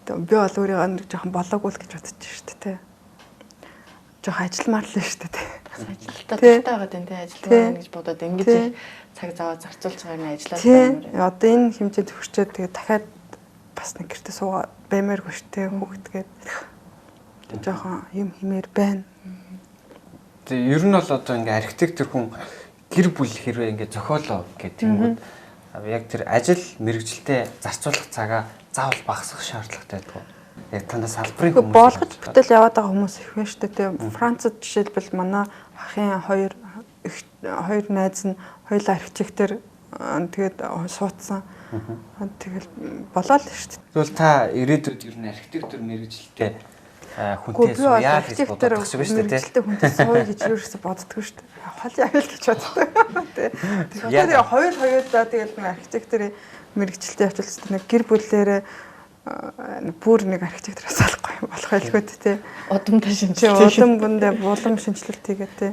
Тэгээ би бол өөрийгөө нэг жоохон болоогүй л гэж бодож шүү дээ те. Жоохон ажилмаар л шүү дээ те. Бас ажилтаа дуртай байгаа юм те ажилтмаар гэж бодоод ингэж их цаг зав зарцуулж байгаа юм ажиллаад байна. Одоо энэ хэмжээнд хүрчээд тэгээ дахиад бас нэг гэртээ суугаа баймааргүй шүү дээ хүүхэд гээд жоохон юм химээр байна. Тэгээ ер нь бол одоо ингээд архитектор хүн гэр бүл хэрвээ ингээд зохиолоо гэх тэнгүүд яг тэр ажил мэргэжилтэд зарцуулах цагаа заавал багасгах шаардлагатай байдаг. Яг танаа салбарын хүмүүс болгож бүтээл яваад байгаа хүмүүс их байна шүү дээ. Францад жишээлбэл манай ахын хоёр найз нь хоёулаа архитектор тэгээд суудсан. Тэгэл болоо л шүү дээ. Тэгвэл та ирээдүйд ер нь архитектор мэргэжилтэд хүнтэй сууя гэж боддог шиг байна шүү дээ. Мэргэжилтэй хүнтэй сууя гэж ерөөсө боддгоо шүү дээ. Хол явъя гэж боддог. Тэгэхээр хоёр хоёулаа тэгэл нэг архитекторын мэргэжилтэд явчихсан нэг гэр бүлээрээ бүр нэг архитектораас алахгүй болох байлгүй тий. Удамтай шинжилэлт. Удам бүндээ булам шинжилэлт хийгээ тий.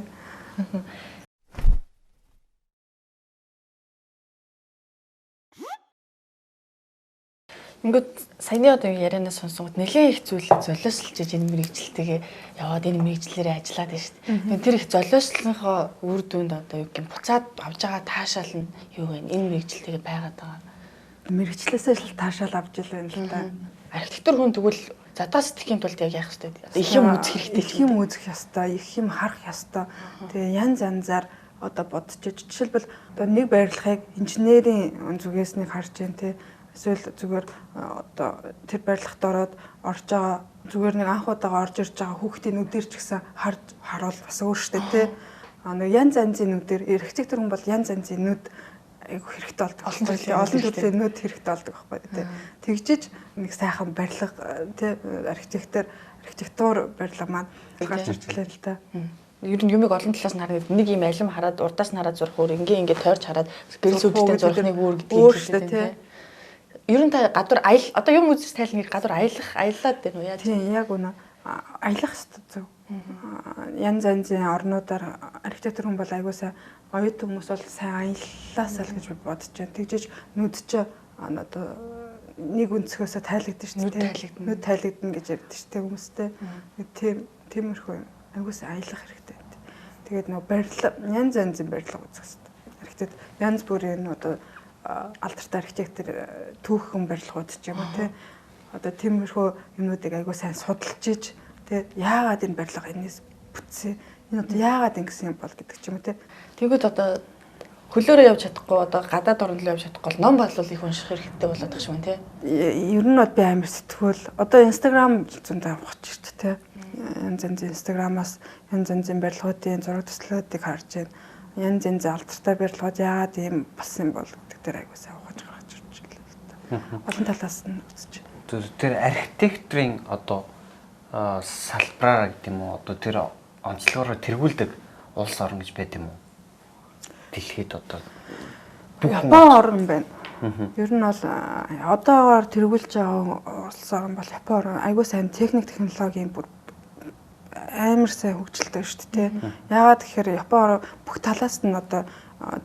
Ингээд саяны одоо ярианаас сонсонгод нэлээд их зүйл золиослж энэ мэргэжилтэйгээ яваад энэ мэргэжлээрээ ажиллаад байна шүү дээ. Тэр их золиослохоо үр дүнд одоо юу гэх юм буцаад авж байгаа таашаал нь юу вэ? Энэ мэргэжилтэйгээ байгаад байгаа. Мэргэжлээсээ л таашаал авч ил байна л та. Архитектур хүн тэгвэл задаа сэтгэхийн тулд яг яах ёстой вэ? Их юм үзэх хэрэгтэй. Их юм үзэх ёстой, их юм харах ёстой. Тэгээ янз янзаар одоо бодож жишээлбэл одоо нэг барилгыг инженерийн зүгээс нэг харж байна те. Эсвэл зүгээр одоо тэр барилгад ороод орж байгаа зүгээр нэг анх удаага орж ирж байгаа хүүхдийн нүдээр ч гэсэн харж харуул бас өөр штэ тий. А нэг янз янзын нүдээр архитектор хүн бол янз янзын нүд айгу хэрэгтэй болдог. Олон төрлийн нүд хэрэгтэй болдог байхгүй тий. Тэгжиж нэг сайхан барилга тий архитектур барилга маань гарч ирлээ л та. Ер нь юмыг олон талаас нь хараад нэг юм алим хараад урдаас нь хараад зурх өөр ингээ ингээ тойрч хараад гэрэл сүлжтэй зурх нэг өөр гэдэг өөр штэ тий. Ер нь та гадуур аял одоо юм үзэж тайлныг гадуур аялаад байна уу яаж? Тийм яг үнэ аялах ёстой зөв. Янз янзын орнуудаар архитектор хүн бол айгуу сайн оюутан хүмүүс бол сайн аяллаасаа л гэж би бодож байна. Тэгжиж нүд чи одоо нэг өнцгөөсөө тайлагдана шүү дээ. Нүд тайлагдана гэж ярьдаг шүү дээ хүмүүстэй. Тийм тиймэрхүү юм. Айгуу сайн аялах хэрэгтэй. Тэгээд нөгөө барилга янз янзын барилга үзэх хэрэгтэй. Архитект янз бүрийн одоо алдартай архитектор түүхэн барилгууд ч юм уу те. Одоо тиймэрхүү юмнуудыг айгуу сайн судалж иж те яагаад энэ барилга энэс бүтсэн, энэ одоо яагаад ингэсэн юм бол гэдэг ч юм уу те. Тэгвэл одоо хөлөөрөө явж чадахгүй, одоо гадаад орн руу явж чадахгүй ном болвол их унших хэрэгтэй болоод байгаа шүү те. Ер нь бол би амар сэтгүүл. Одоо Instagram зөндөө авах ч шүү дээ те. Янз янзын Instagram-аас янз янзын барилгуудын зураг төслүүдийг харж байна. Янз янзын алдартай барилгууд яагаад ийм болсон юм бол гэдэг дээр айгуу сайн ухаж гаргаж ирж байлаа л та. Олон талаас нь үзэж. Тэр архитекторын одоо салбараараа гэдэг юм уу, одоо тэр онцлогоороо тэргүүлдэг улс орн гэж байд юм уу? Дэлхийд одоо Япон орн байна. Ер нь бол одоогоор тэргүүлж байгаа улс орн бол Япон орн. Айгуу сайн техник технологийн бүр амар сайн хөгжилтэй шүү дээ. Яагаад гэхээр Япон орн бүх талаас нь одоо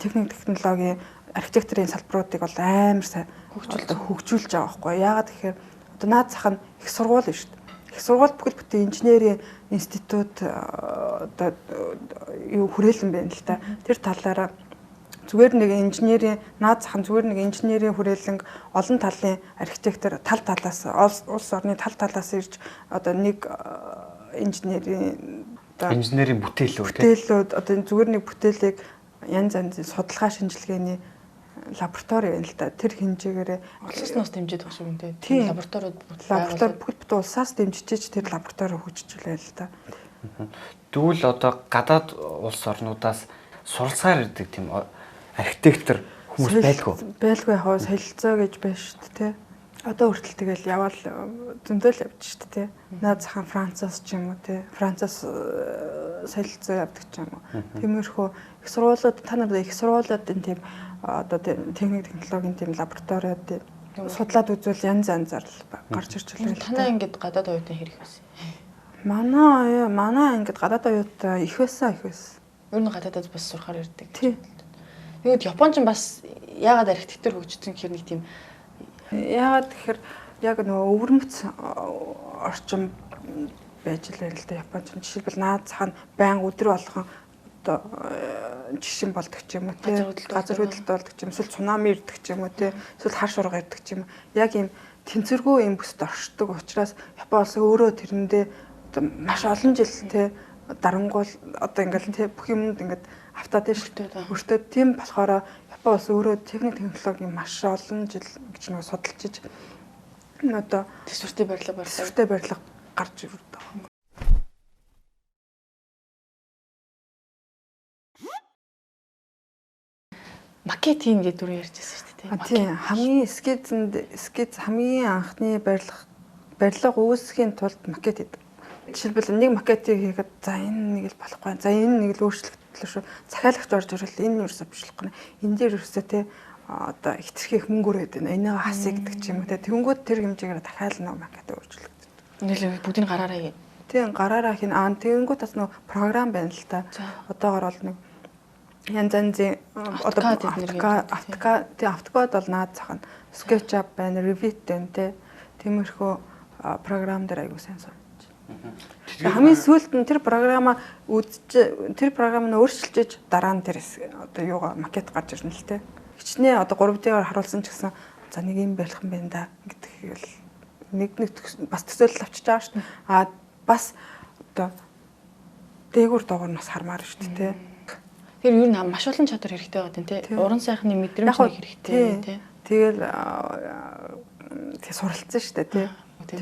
техник технологийн архитектурын салбаруудыг бол амар сайн хөгжүүлж байгаа байхгүй. Яагаад гэхээр одоо наад зах нь их сургууль шүү дээ. Их сургууль бүхэл бүтэн инженерийн институт одоо юу хүрээлэн байна л та. Тэр талаараа зүгээр нэг инженерийн наад зах нь зүгээр нэг инженерийн хүрээлэнг олон талын архитектор тал талаас улс орны тал талаас ирж одоо нэг инженерийн одоо инженерийн бүтээлүүд бүтээлүүд одоо зүгээр нэг бүтээлийг янз янзын судалгаа шинжилгээний лаборатори байна л да. Тэр хэмжээгээрээ улсаас нь бас дэмжиж байгаа шүү дээ. Тийм лабораториуд лаборатори бүгд бүтэн улсаас дэмжиж тэр лаборатори хөгжиж л да. Тэгвэл одоо гадаад улс орнуудаас суралцгаар ирдэг тийм архитектор хүмүүс байлгүй. Байлгүй яг солилцоо гэж байна шүү дээ, тэ. Одоо хүртэл тэгэл яваал зөндөл явж шүү дээ, тэ. Наад захын Францаас ч юм уу, тэ. Францаас солилцоо явдаг ч юм уу. Тиймэрхүү их сургуулиуд та нар их сургуулиудын тийм одоо техник технологийн тийм лабораториуд судлаад үзвэл янз янзаар гарч ирж байна. Танай ангид гадаад оюутан хэрэг байсан? Манай ангид гадаад оюутан их байсан, их байсан. Ер нь гадаадад бас сурахаар ирдэг. Тэгээд Япон ч бас яагаад архитектур хөгжсөн гэхэр нэг тийм яагаад гэхэр яг нөгөө өвөрмөц орчин байж л байл та Японч. Жишээлбэл наад зах нь байнга өдөр болгон одоо жишин болдог ч юм уу те, газар хөдлөлт болдог ч юм, эсвэл цунами ирдэг ч юм уу те, эсвэл хар шуурга ирдэг ч юм. Яг ийм тэнцвэргүй юм бүсд оршдог учраас Япон улс өөрөө тэрэндээ одоо маш олон жил те дарангуул одоо ингээл те бүх юмд ингээд автаад шүү. Өртөө тийм болохоор Япон улс өөрөө техник технологийн маш олон жил гэж нэг судалж иж одоо төсвөртэй барилга төсвөртэй барилга гарч ирдэг байгаа. Макет хийн гэдэг дүр ярьж байсан шүү дээ. Тийм, хамгийн скетсэнд скет хамгийн анхны барилга үүсгэхийн тулд макет хийдэг. Жишээлбэл нэг макетыг хийхэд за энэ нэг л болохгүй. За энэ нэг л өөрчлөгдлөө шүү. Захиалагч орж ирэл энэ юусоо бичлэхгүй. Энэ дээр юусоо те одоо хитрхи их мөнгөөр өгдөн. Энийг хасъя гэдэг ч юм уу те. Тэнгүүд тэр хэмжээгээр дахиад нэг макет өөрчлөгддөг. Нийлээ бүгдийг гараараа хийн. Тийм, гараараа хийн. Аа тэнгүүд бас нэг програм байна л та. Одоогор бол нэг янз янзын одоо AutoCAD бол наад зах нь SketchUp байна, Revit байна те. Тиймэрхүү програм дээр аягүй сайн сурч. Хамгийн сүүлд нь тэр програмаа үзэж тэр програм нь өөрчилж дараа нь тэр одоо юугаа макет гарч ирнэ л те. Хичнээн одоо 3D-аар харуулсан ч гэсэн за нэг юм байх юм байна да гэдэг л нэг бас төсөөлөл авчиж байгаа шүү дээ. А бас одоо дээгүүр доогоор нь бас хармаар шүү дээ те. Тэр ер нь маш олон чадвар хэрэгтэй байгаа тийм тий. Уран сайхны мэдрэмж нэг хэрэгтэй тий. Тэгэл тэг суралцсан шүү дээ тий.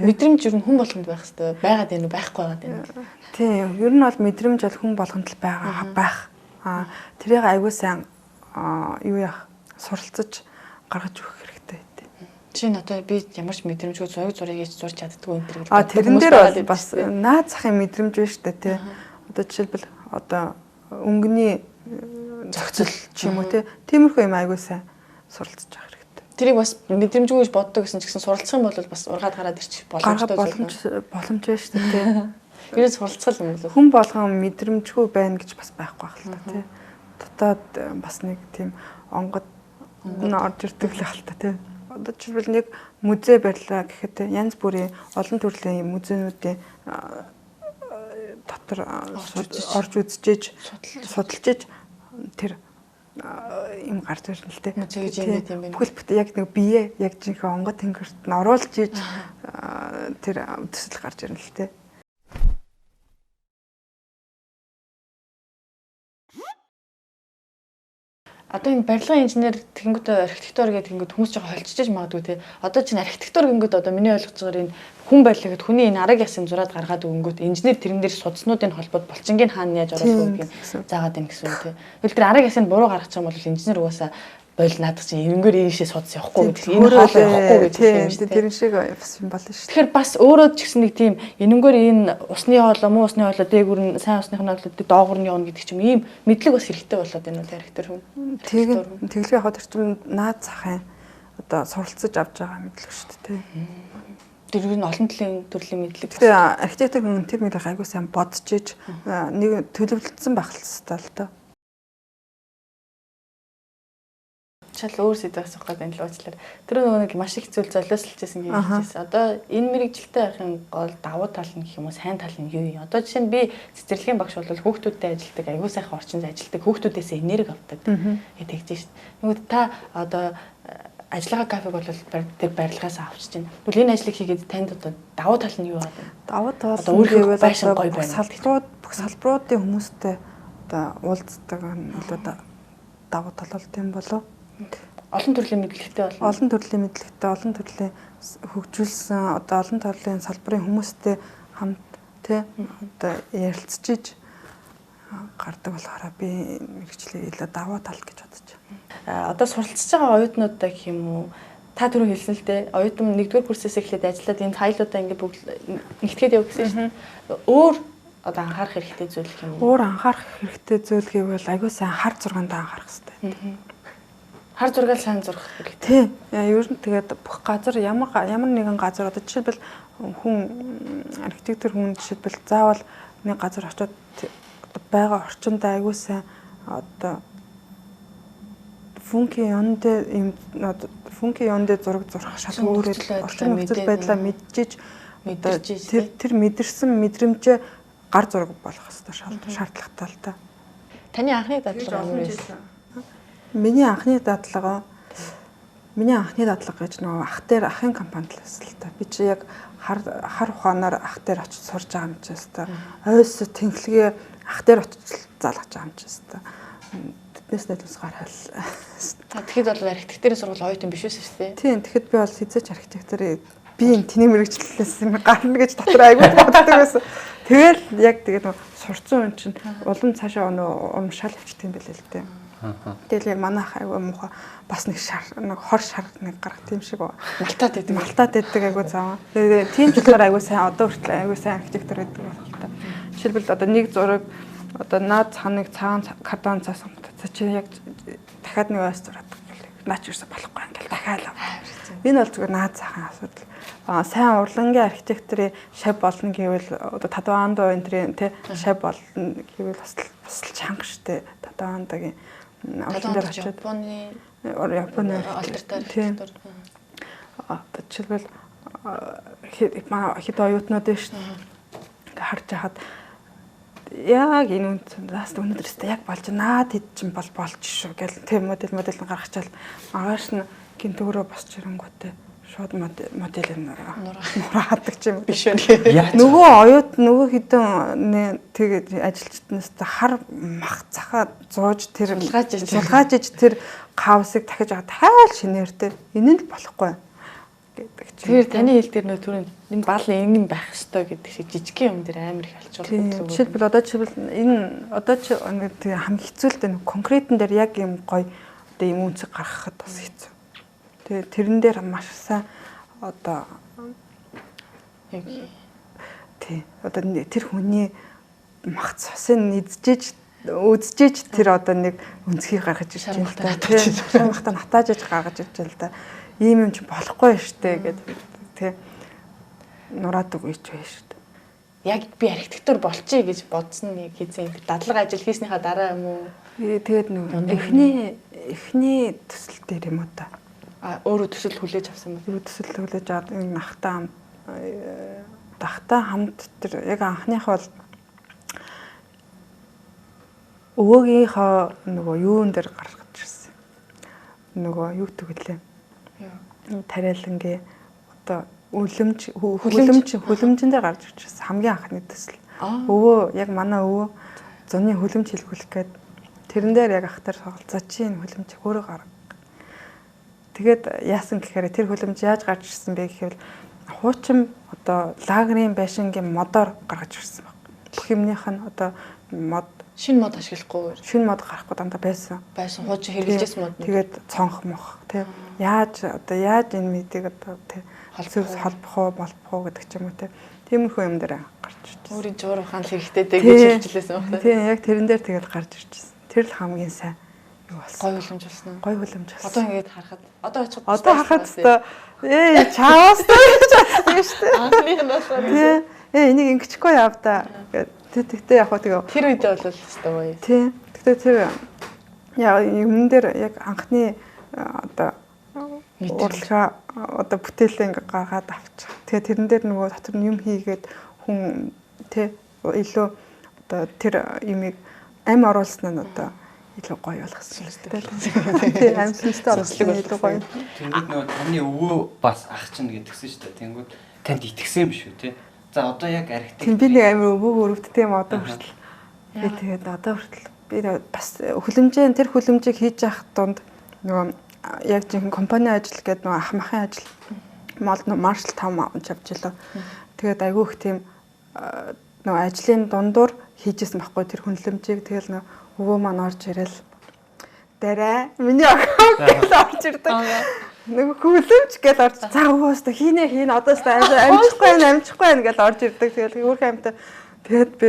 Мэдрэмж ер нь хүн болгонд байх хэрэгтэй. Байгаад байна уу, байхгүй байгаад байна уу? Тий, ер нь бол мэдрэмж бол хүн болгонд л байгаа байх. Аа тэрийг аягүй сайн юу яах суралцаж гаргаж өгөх хэрэгтэй тий. Жишээ нь одоо би ямар ч мэдрэмжгүй зураг зургийг зурж чаддгүй энэ төр гэдэг. А тэрэн дээр бол бас наад захын мэдрэмж байна шүү дээ тий. Одоо жишээлбэл одоо өнгөний зохицол ч юм уу тий. Тиймэрхүү юм аягүй сайн суралцж явах хэрэгтэй. Тэрийг бас мэдрэмжгүй гэж боддог гэсэн ч гэсэн суралцах юм бол бас ургаад гараад ирчих боломжтой боломж байна шүү дээ тий. Ерөөс суралцах юм бол хүн болгон мэдрэмжгүй байна гэж бас байхгүй байх л та тий. Дотоод бас нэг тийм онгод нь орж ирдэг л байх л та тий. Одоо жишээлбэл нэг музей барьлаа гэхэд янз бүрийн олон төрлийн музейнүүдийн дотор орж үзчихэж судалж тэр юм гарч ирнэ л дээ. Бүхэл бүтэн яг нэг бие яг жинхэнэ онгод тэнгэрт нь оруулж иж тэр төсөл гарч ирнэ л дээ. Одоо энэ барилгын инженер тэгэнгүүтээ архитектур гэдэг ингэнгүүт хүмүүс жоохон холжиж магадгүй те. Одоо чинь архитектур гингүүт одоо миний ойлгож байгаагаар энэ хүн байлаа гэд хүний энэ арга ясын зураад гаргаад өгөнгүүт инженер тэрэн дээр судснуудын холбоод булчингийн хаана яаж оруулах вэ гэдгийг заагаад байна гэсэн үг те. Тэгвэл тэр арга ясыг буруу гаргачих юм бол инженер угаасаа бойл наадах чинь эренгээр ийшээ судас явахгүй гэдэг энэ хоол явахгүй гэж хэлсэн юм шүү дээ. Тэр шиг бас юм болно шүү. Тэгэхээр бас өөрөө ч гэсэн нэг тийм энэнгээр энэ усны хоолой муу усны хоолой дээгүр нь сайн усных нь хоолой доогуур нь явна гэдэг ч юм ийм мэдлэг бас хэрэгтэй болоод байна уу архитектур хүн. Тэглээ яг тэр чинь наад захын одоо суралцаж авч байгаа мэдлэг шүү дээ. Тэр нь олон төрлийн төрлийн мэдлэг. Тэгэхээр архитектур хүн тэр мэдлэг айгуу сайн бодож иж нэг төлөвлөсөн байх хэрэгтэй л доо. Шал өөр сэдв асуух гэдэг энэ л уучлаарай. Тэр нөгөө нэг маш их зүйл золиослж байсан гэж хэлжсэн. Одоо энэ мэрэгжилтэй байхын гол давуу тал нь гэх юм уу, сайн тал нь юу юм? Одоо жишээ нь би цэцэрлэгийн багш бол хүүхдүүдтэй ажилладаг, аягүй сайхан орчинд ажилладаг, хүүхдүүдээс энерги авдаг гэж тэгж шин. Нөгөө та одоо ажиллагаа кафег бол тэр барилгаас авчиж байна. Тэгвэл энэ ажлыг хийгээд танд одоо давуу тал нь юу байна? Давуу тал нь гэвэл одоо бүх салбаруудын хүмүүстэй одоо уулздаг нь илүү давуу тал болд юм болов. Олон төрлийн мэдлэгтэй болно. Олон төрлийн мэдлэгтэй, олон төрлийн хөгжүүлсэн одоо олон төрлийн салбарын хүмүүстэй хамт тий одоо ярилцж гардаг болохоор би мэргэжлээ илүү давуу тал гэж бодож байна. Одоо суралцж байгаа оюутнуудаа гэх юм уу? Та түрүү хэлсэн л дээ. Оюутан 1-р курсээс эхлээд ажиллаад энэ файлуудаа ингээ бүгд нэгтгээд яв гэсэн чинь өөр одоо анхаарах хэрэгтэй зүйл гэх юм уу? Өөр анхаарах хэрэгтэй зүйл гэвэл аягүй сайн хар зургаанд анхаарах хэрэгтэй. Хар зургаал сайн зурах хэрэгтэй. Тий. Ер нь тэгээд бүх газар ямар нэгэн газар одоо жишээлбэл хүн архитектор хүн жишээлбэл заавал нэг газар очиод байгаа орчиндөө аягүй сайн одоо функи ёндэ юм функи ёндэ зураг зурах шал өөрөөр орчин нөхцөл байдлаа мэдчихэж тэр мэдэрсэн мэдрэмжээ гар зураг болох хэрэгтэй шаардлагатай л та. Таны анхны дадлага ямар байсан? Миний анхны дадлага гэж нөгөө ах дээр ахын компанид л байсан л та. Би чи яг хар ухаанаар ах дээр очиж сурж байгаа юм чи өстой. Ойс тэнхлэгээ ах дээр очиж залгаж байгаа юм чи өстой. Тэднээс нэлээс гараал. Тэгэхэд бол архитектурын сургууль оюутан биш байсан шүү дээ. Тийм, тэгэхэд би бол хизээч архитектор би энэ тэний мэрэгчлээс юм гарна гэж дотор айгүй боддог байсан. Тэгэл яг тэгээд нөгөө сурцсан хүн чинь улам цаашаа нөгөө урамшаал явчихдаг юм билээ л дээ. Тэгэл яг манайх айгүй муухай бас нэг шар нэг хор шар нэг гарах тийм шиг малтаад байдаг. Малтаад байдаг айгүй зам. Тэгээ тийм ч болохоор айгүй сайн одоо хүртэл айгүй сайн архитектор байдаг байна л та. Жишээлбэл одоо нэг зураг одоо наад цааныг цагаан картон цаас сонготой. Чи яг дахиад нэг ойс зураад гэл. Наа ч ерөөсө болохгүй ингээл дахиад л. Энэ бол зүгээр наад цаахан асуудал. Сайн урлангийн архитекторын шав болно гэвэл одоо Тадваандо энтрийн тий шав болно гэвэл бас л чанга штэ. Тадваандогийн Улаан очиод Японы алдартай архитектор. Одоо жишээлбэл хэд оюутнууд байна шүү дээ. Ингээ харж хахад яг энэ үнд заас өнөөдөр өстэй яг болж наад хэд чинь бол болж шүү гэл тэр модель нь гаргачаал маргааш нь гинт өөрөө босч ирэнгүүтээ шууд модель нураадаг ч юм биш вэ. Нөгөө оюут нөгөө хідэн тэгээд ажилчднаас хар мах цахаа зууж тэр сулгааж иж тэр хаусыг дахиж дахиад шинээртэй. Энэ нь л болохгүй гэдэг чинь. Тэгэхээр таны хэл дээр нөө түрүүн энэ бал ингэн байх ёстой гэдэг шиг жижигхэн юм дээр амар их алчуулдаг. Жишээлбэл одоо жишээлбэл энэ одоо чи ингээд хамгийн хэцүү л дээ конкретэн дээр яг юм гоё одоо юм үнцэг гаргахад бас хэцүү. Тэгээ тэрэн дээр маш сайн одоо тий одоо тэр хүний мах цусын эзжиж үзжиж тэр одоо нэг өнцгийг гаргаж ирж байна л да. Шармахтаа натааж иж гаргаж ирж байна л да. Ийм юм чи болохгүй штэ гэдэг тий нураадаг үеч байна штэ. Яг би архитектур болчихъя гэж бодсон нэг хийсэн дадлага ажил хийснийхаа дараа юм уу? Тэгээд нэг эхний төсөл дээр юм уу та. Өөрөө төсөл хүлээж авсан юм. Өөрөө төсөл хүлээж аваад энэ ахтай хамт тэр яг анхных бол Өвөөгийнхөө нөгөө юун дээр гаргаж ирсэн. Нөгөө юу гэдэг вүлээ? Тариалангийн одоо үлэмж хүлэмжэн дээр гарч ирсэн хамгийн анхны төсөл. Өвөө яг манай өвөө зуны хүлэмж хийлгүүлэх гээд тэрэн дээр яг ах дээр тоглолцоо чи энэ хүлэмжийг өөрөө гарга. Тэгээд яасан гэхээр тэр хүлэмж яаж гарч ирсэн бэ гэхээр хуучин одоо лагерын байшингийн модоор гаргаж ирсэн баг. Бүх юмных нь одоо мод шинэ мод ашиглахгүй. Шинэ мод гарахгүй дандаа байсан. Байсан хуучин хэрэглэжсэн мод. Тэгээд цонх мох тий. Яаж одоо яаж энэ мэдийг одоо тий холбох уу, молбох уу гэдэг ч юм уу тий. Тиймэрхүү юм дээр гарч ирсэн. Өөрийн жуур ухаан л хэрэгтэй дээ гэж хэлжлээсэн баг. Тий, яг тэрэн дээр тэгэл гарч ирчихсэн. Тэр л хамгийн сайн юу болсон. Гой хүлэмж болсон уу? Гой хүлэмж болсон. Одоо ингээд харахад одоо очиход одоо харахад өстой чаавас гэж бодсон шүү дээ. Анхных нь болохоор тий. Энийг ингэчихгүй яав та гэд. Тэгтээ яг хөө тэгээ тэр үедээ бол өстой гоё. Тий. Тэгтээ тэр яа юмн дээр яг анхны одоо урлагаа одоо бүтээлээ ингээ гаргаад авчих. Тэгээ тэрэн дээр нөгөө дотор нь юм хийгээд хүн тий илүү одоо тэр юмыг ам оруулсан нь одоо илүү гоё болгосон шүү дээ. Тий, ам сүнстэй оруулсан илүү гоё. Тэнгүүд нөгөө таны өвөө бас ах чинь гэдгсэн шүү дээ. Тэнгүүд танд итгэсэн юм шүү тий. За одоо яг архитект. Тийм би нэг амар өвөг өрөвддөг юм одоо хүртэл. Би тэгээд одоо хүртэл би бас хүлэмжээ тэр хүлэмжийг хийж явах дунд нөгөө яг жинхэнэ компани ажил гэдэг нөгөө ах махын ажил мол маршал 5 онч авч илээ. Тэгээд айгүй их тийм нөгөө ажлын дундуур хийжсэн байхгүй тэр хүнлэмжийг тэгэл нөгөө өвөө маань орж ирэл дээрээ миний охин гэж орж ирдэг. Нөгөө хүлэмж гэж орж за өвөө өстө хийнэ хийнэ одоо өстө амжихгүй байна амжихгүй байна гэж орж ирдэг. Тэгэл өөрхөн амтай тэгээд би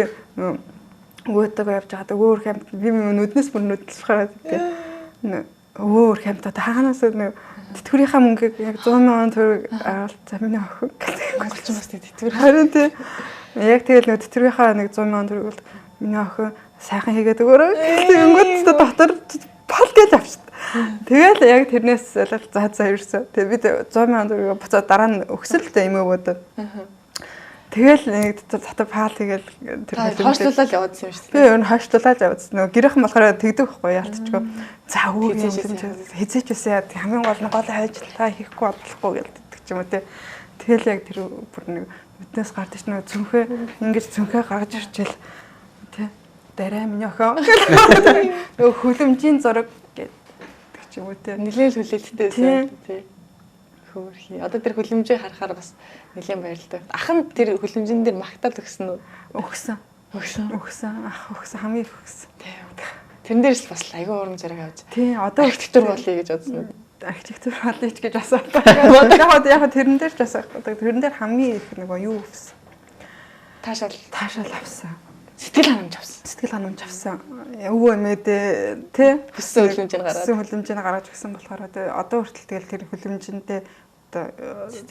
өвөөтэйгээ явж байгаад өвөө өөрхөн амт би нүднээс бүр нүдлэхаар тэгээд өвөө өөрхөн амт хаанаас нэг тэтгэврийнхаа мөнгийг яг 100 мянган төгрөг аваад за миний охин гэдэг. Монголчин бас тэтгэвэр. Харин тий. Яг тэгэл нэг тэтгэврийнхаа нэг 100 мянган төгрөг бол миний охин сайхан хийгээд өгөөрэй. Тэгэнгүүт дотор пал гэж авчт. Тэгэл яг тэрнээс л за за ерөөсөө. Тэгээ бид 100 мянган төгрөг буцаад дараа нь өгсөн л дээ эмээгүүд. Тэгэл нэг дотор пал тэгэл тэр хойшлуулаад яваадсан юм шүү дээ. Би өөр нь хойшлуулаад яваадсан. Нөгөө гэрийнхэн болохоор тэгдэг байхгүй яалтчгүй. За өвөө хизээч үсэн яа хамгийн гол нь гол ажиллаа хийхгүй болохгүй гэдэг ч юм уу те. Тэгэл яг тэр бүр нэг нүднээс гардаг ч нөгөө цүнхээ ингэж цүнхээ гаргаж ирчээл те. Дараа миний охин нөгөө хүлэмжийн зураг гэдэг ч юм уу те. Нилээн хүлээлттэй байсан те. Хөөрхий. Одоо тэр хүлэмжийг харахаар бас нэлээд баярлалтай. Ах нь тэр хүлэмжин дээр магтаал өгсөн үү? Өгсөн. Өгсөн. Өгсөн. Ах өгсөн. Хамгийн их өгсөн. Тийм. Тэрэн дээрс бас айгүй урам зориг авч. Тийм. Одоо архитектур болъё гэж бодсон уу? Архитектур болъё гэж бас бодлоо. Яг тэрэн дээр ч бас тэрэн дээр хамгийн их нөгөө юу өгсөн? Таашаал авсан. Сэтгэл ханамж авсан. Сэтгэл ханамж авсан. Өвөө эмээдээ тий хүссэн хүлэмжийг гаргаад. Хүссэн хүлэмжийг гаргаж өгсөн болохоор одоо хүртэл тэгэл тэр хүлэмжэндээ одоо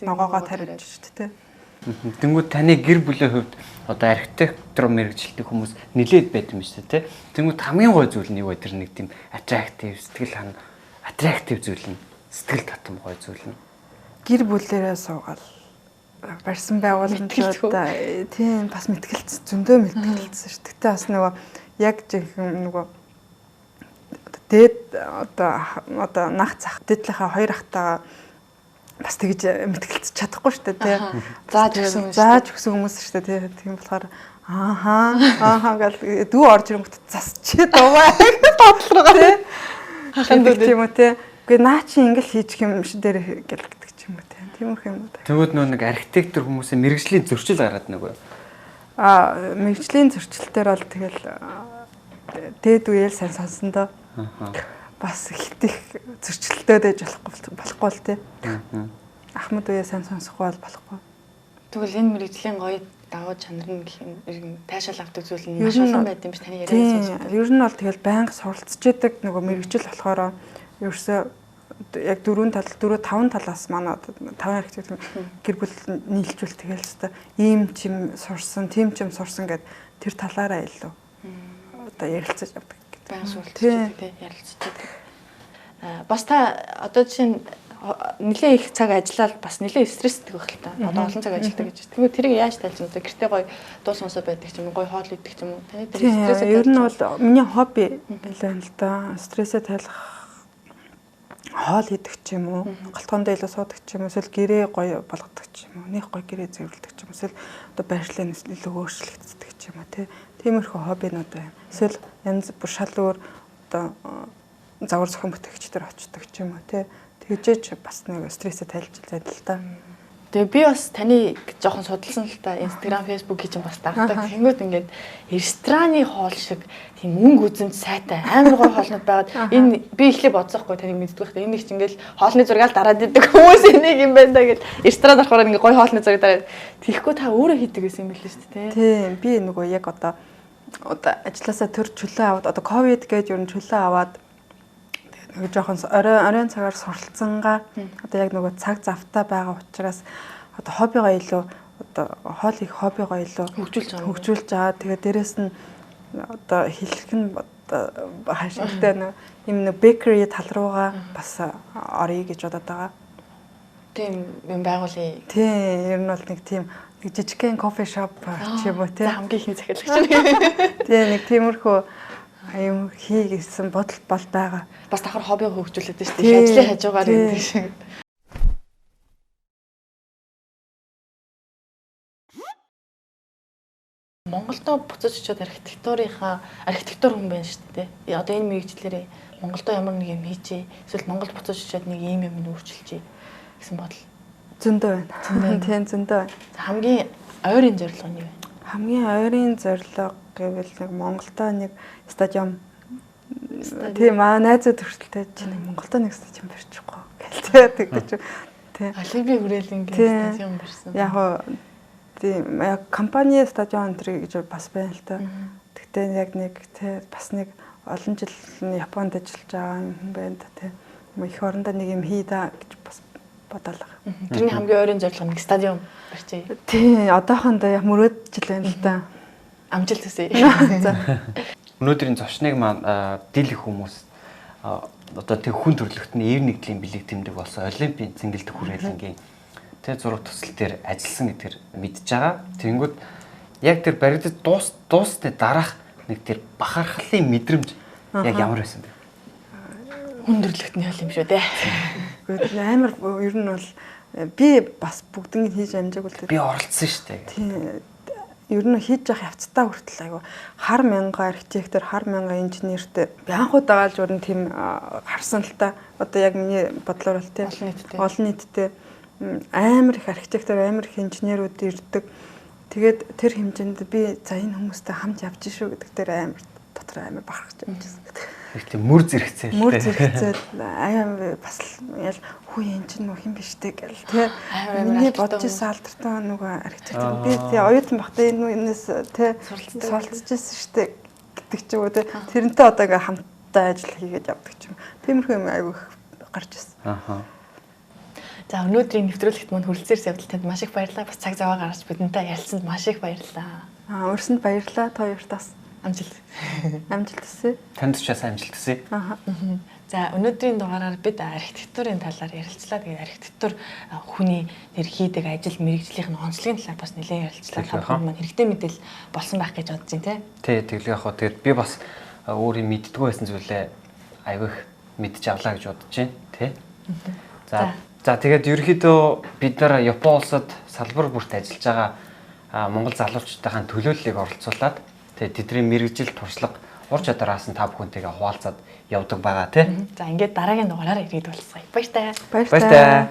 ногоогоо тариулж шүү дээ. Тэнгүүд таны гэр бүлийн хувьд одоо архитектур мэргэжилтний хүмүүс нилээд байт юм шүү дээ тий. Тэнгүүд хамгийн гой зүйл нь юу вэ? Тэр нэг тийм attractive сэтгэл хан attractive зүйл нь сэтгэл татам гой зүйл нь. Гэр бүлээрээ суугаал барьсан байгууламжуудаа тийм бас мэтгэлц зөндөө мэтгэлцсэн шүү. Гэтэ бас нөгөө яг жинхэнэ нөгөө дээд одоо нах зах дээдлийнхаа хоёр ахтайгаа бас тэгж мэтгэлцэж чадахгүй шүү дээ тий. Зааж өгсөн хүмүүс. Зааж өгсөн хүмүүс шүү дээ тий. Тийм болохоор ааха гэл дүү орж ирэнгүүт засчээ дуваа бодлого тий. Хахан дүү тийм үү тий. Үгүй наа чи ингээл хийчих юм шиг дээр гэл гэдэг ч юм уу тий. Тиймэрхүү юм уу. Тэгвэл нөө нэг архитектор хүмүүсийн мэргэжлийн зөрчил гараад нөгөө. Мэргэжлийн зөрчил дээр бол тэгэл дээд үеэл сайн сонсон доо. Бас хит их зөрчилтэй дэж болохгүй л тий. Ахмад үеэ сайн сонсохгүй бол болохгүй. Тэгвэл энэ мэргэжлийн гоё давуу чанар нь гэх юм таашаал авдаг зүйл нь маш олон байд юм биш таны яриаг сонсох. Ер нь бол тэгэл байнга суралцж идэг нөгөө мэргэжил болохоор ерөөсөө яг 4 тал 4 5 талаас манай 5 архитектор гэр бүл нийлжүүл тэгэл хэвээр ийм чим сурсан, тийм чим сурсан гэд тэр талаараа илүү одоо ярилцаж явдаг. Баян суралцж тий ярилцж байдаг. Бас та одоо жишээ нь нэлээд их цаг ажиллаад бас нэлээд стресстэй байх л та. Одоо олон цаг ажилладаг гэж. Тэгмээ тэрийг яаж тайлж вэ? Гэртээ гоё дуу сонсоо байдаг ч юм уу, гоё хоол идэх ч юм уу. Таны тэр стрессээ ер нь бол миний хобби байлаа л да. Стрессээ тайлах хоол идэх ч юм уу, галтгоондоо илүү суудаг ч юм уу, эсвэл гэрээ гоё болгодог ч юм уу, нэг гоё гэрээ зөвлөдөг ч юм уу, эсвэл одоо байрлалын илүү өөрчлөгддөг ч юм уу, тий. Тиймэрхүү хоббинууд байна. Эсвэл янз бүр шал өөр одоо загвар зохион бүтээгчдэр очдог ч юм уу, тий. Тэгжээж бас нэг стрессээ тайлж зайд л та. Тэгээ би бас таны жоохон судалсан л та Instagram, Facebook гэж бас дагдаг. Тэнгүүд ингээд рестораны хоол шиг тийм мөнгө үзэмж сайтай амар гоё хоолнууд байгаад энэ би эхлээ бодсоохгүй таныг мэддэг байх. Энэ нэг ч ингээд хоолны зургаал дараад идэг хүмүүс энийг юм байна да гэж ресторан орохоор ингээд гоё хоолны зураг дараад тийхгүй та өөрөө хийдэг гэсэн юм билээ шүү дээ. Тийм би нөгөө яг одоо ажилласаа төр чөлөө аваад одоо ковид гэж ер нь чөлөө аваад нэг жоохон оройн цагаар суралцсангаа одоо яг нөгөө цаг завтай байгаа учраас одоо хоббигоо илүү одоо хоол их хоббигоо илүү хөгжүүлж байгаа. Тэгээ дээрэс нь одоо хэлэх нь одоо хааштай нэг юм нэг бэкери тал руугаа бас оръё гэж бодоод байгаа. Тийм юм байгуулъя. Тийм ер нь бол нэг тийм нэг жижигхэн кофе шоп ч юм уу тийм хамгийн их захиалагч. Тийм нэг тиймэрхүү юм хий гэсэн бодол бол байгаа. Бас давхар хобби хөгжүүлээд шүү дээ. Ажлын хажуугаар юм шиг. Монголдо буцаж очиод архитектур хүн байна шүү дээ. Одоо энэ мэргэжлээрээ Монголдо ямар нэг юм хийчээ. Эсвэл Монголд буцаж очиод нэг ийм юм өөрчилчээ гэсэн бодол зөндөө байна. Тийм зөндөө байна. Хамгийн ойрын зорилго нь юу вэ? Хамгийн ойрын зорилго гэвэл нэг Монголдо нэг стадион тийм найзууд хүртэл чи нэг Монголдо нэг стадион барьчихгүй гэл тэгдэг чи тийм Олимпийн хүрээлэн гэх стадион барьсан. Яг хоо тийм яг компани стадион энэ гэж бас байна л та. Тэгтээ яг нэг тий бас нэг олон жил Японд ажиллаж байгаа юм байна та тий. Их орондоо нэг юм хий да гэж бас бодоол байгаа. Тэрний хамгийн ойрын зорилго нэг стадион барьчих. Тийм одоохондоо яг мөрөөдөл байна л та. Амжилт хүсье. За. Өнөөдрийн зочныг маань дийлэх хүмүүс одоо тэг хүн төрөлхтний ив нэгдлийн бэлэг тэмдэг болсон Олимпийн цэнгэлдэх хүрээлэнгийн тэг зураг төсөл дээр ажилласан гэдгээр мэдж байгаа. Тэнгүүд яг тэр баригдаж дуусны дараах нэг тэр бахархлын мэдрэмж яг ямар байсан бэ? Хүн төрөлхтний хөл юм шүү дээ. Үгүй амар ер нь бол би бас бүгднийг хийж амжаагүй л дээ. Би оролцсон шүү дээ. Тийм. Ер нь хийж явах явцдаа хүртэл айгу хар мянга архитектор, хар мянга инженертэй би анх удаага л ер нь тийм харсан л та. Одоо яг миний бодлоор бол тийм олон нийттэй амар их архитектор, амар их инженерүүд ирдэг. Тэгээд тэр хэмжээнд би за энэ хүмүүстэй хамт явж шүү гэдэг дээр амар дотор амар бахархаж явжсэн гэдэг. Их тийм мөр зэрэгцээл. Мөр зэрэгцээл амар бас ял хүү энэ чинь нөх юм биш үү гэл тий. Миний бодож исэн алдартай нөгөө архитектор би тий оюутан багтаа энэ юмнаас тий суралцж исэн шүү дээ гэдэг ч юм уу тий. Тэрнтэй одоо ингээ хамтдаа ажил хийгээд явдаг ч юм. Тиймэрхүү юм айгүй их гарч ирсэн. Аха. За өнөөдрийн нэвтрүүлэгт мөн хүрэлцээрс явдал танд маш их баярлалаа. Бас цаг заваа гаргаж бидэнтэй ярилцсанд маш их баярлалаа. Аа урьсанд баярлалаа. Та хоёртаас. Амжилт. Амжилт хүсье. Танд ч бас амжилт хүсье. Аа. За өнөөдрийн дугаараар бид архитектурын талаар ярилцлаа. Тэгээд архитектур хүний тэр хийдэг ажил мэргэжлийнх нь онцлогийн талаар бас нэлээд ярилцлаа. Та бүхэн маань хэрэгтэй мэдээлэл болсон байх гэж бодож байна тий. Тий, тэглээ яг хоо. Тэгээд би бас өөрийн мэддэггүй байсан зүйлээ айгүй их мэдж авлаа гэж бодож байна тий. За тэгээд ерөнхийдөө бид нар Япон улсад салбар бүрт ажиллаж байгаа Монгол залуучуудын төлөөллийг оролцуулаад тэгээд тэдний мэргэжил туршлага ур чадвараас нь та бүхэнтэйгээ хуваалцаад явдаг байгаа тий. За ингээд дараагийн дугаараар ирээд уулзъя. Баяртай. Баяртай.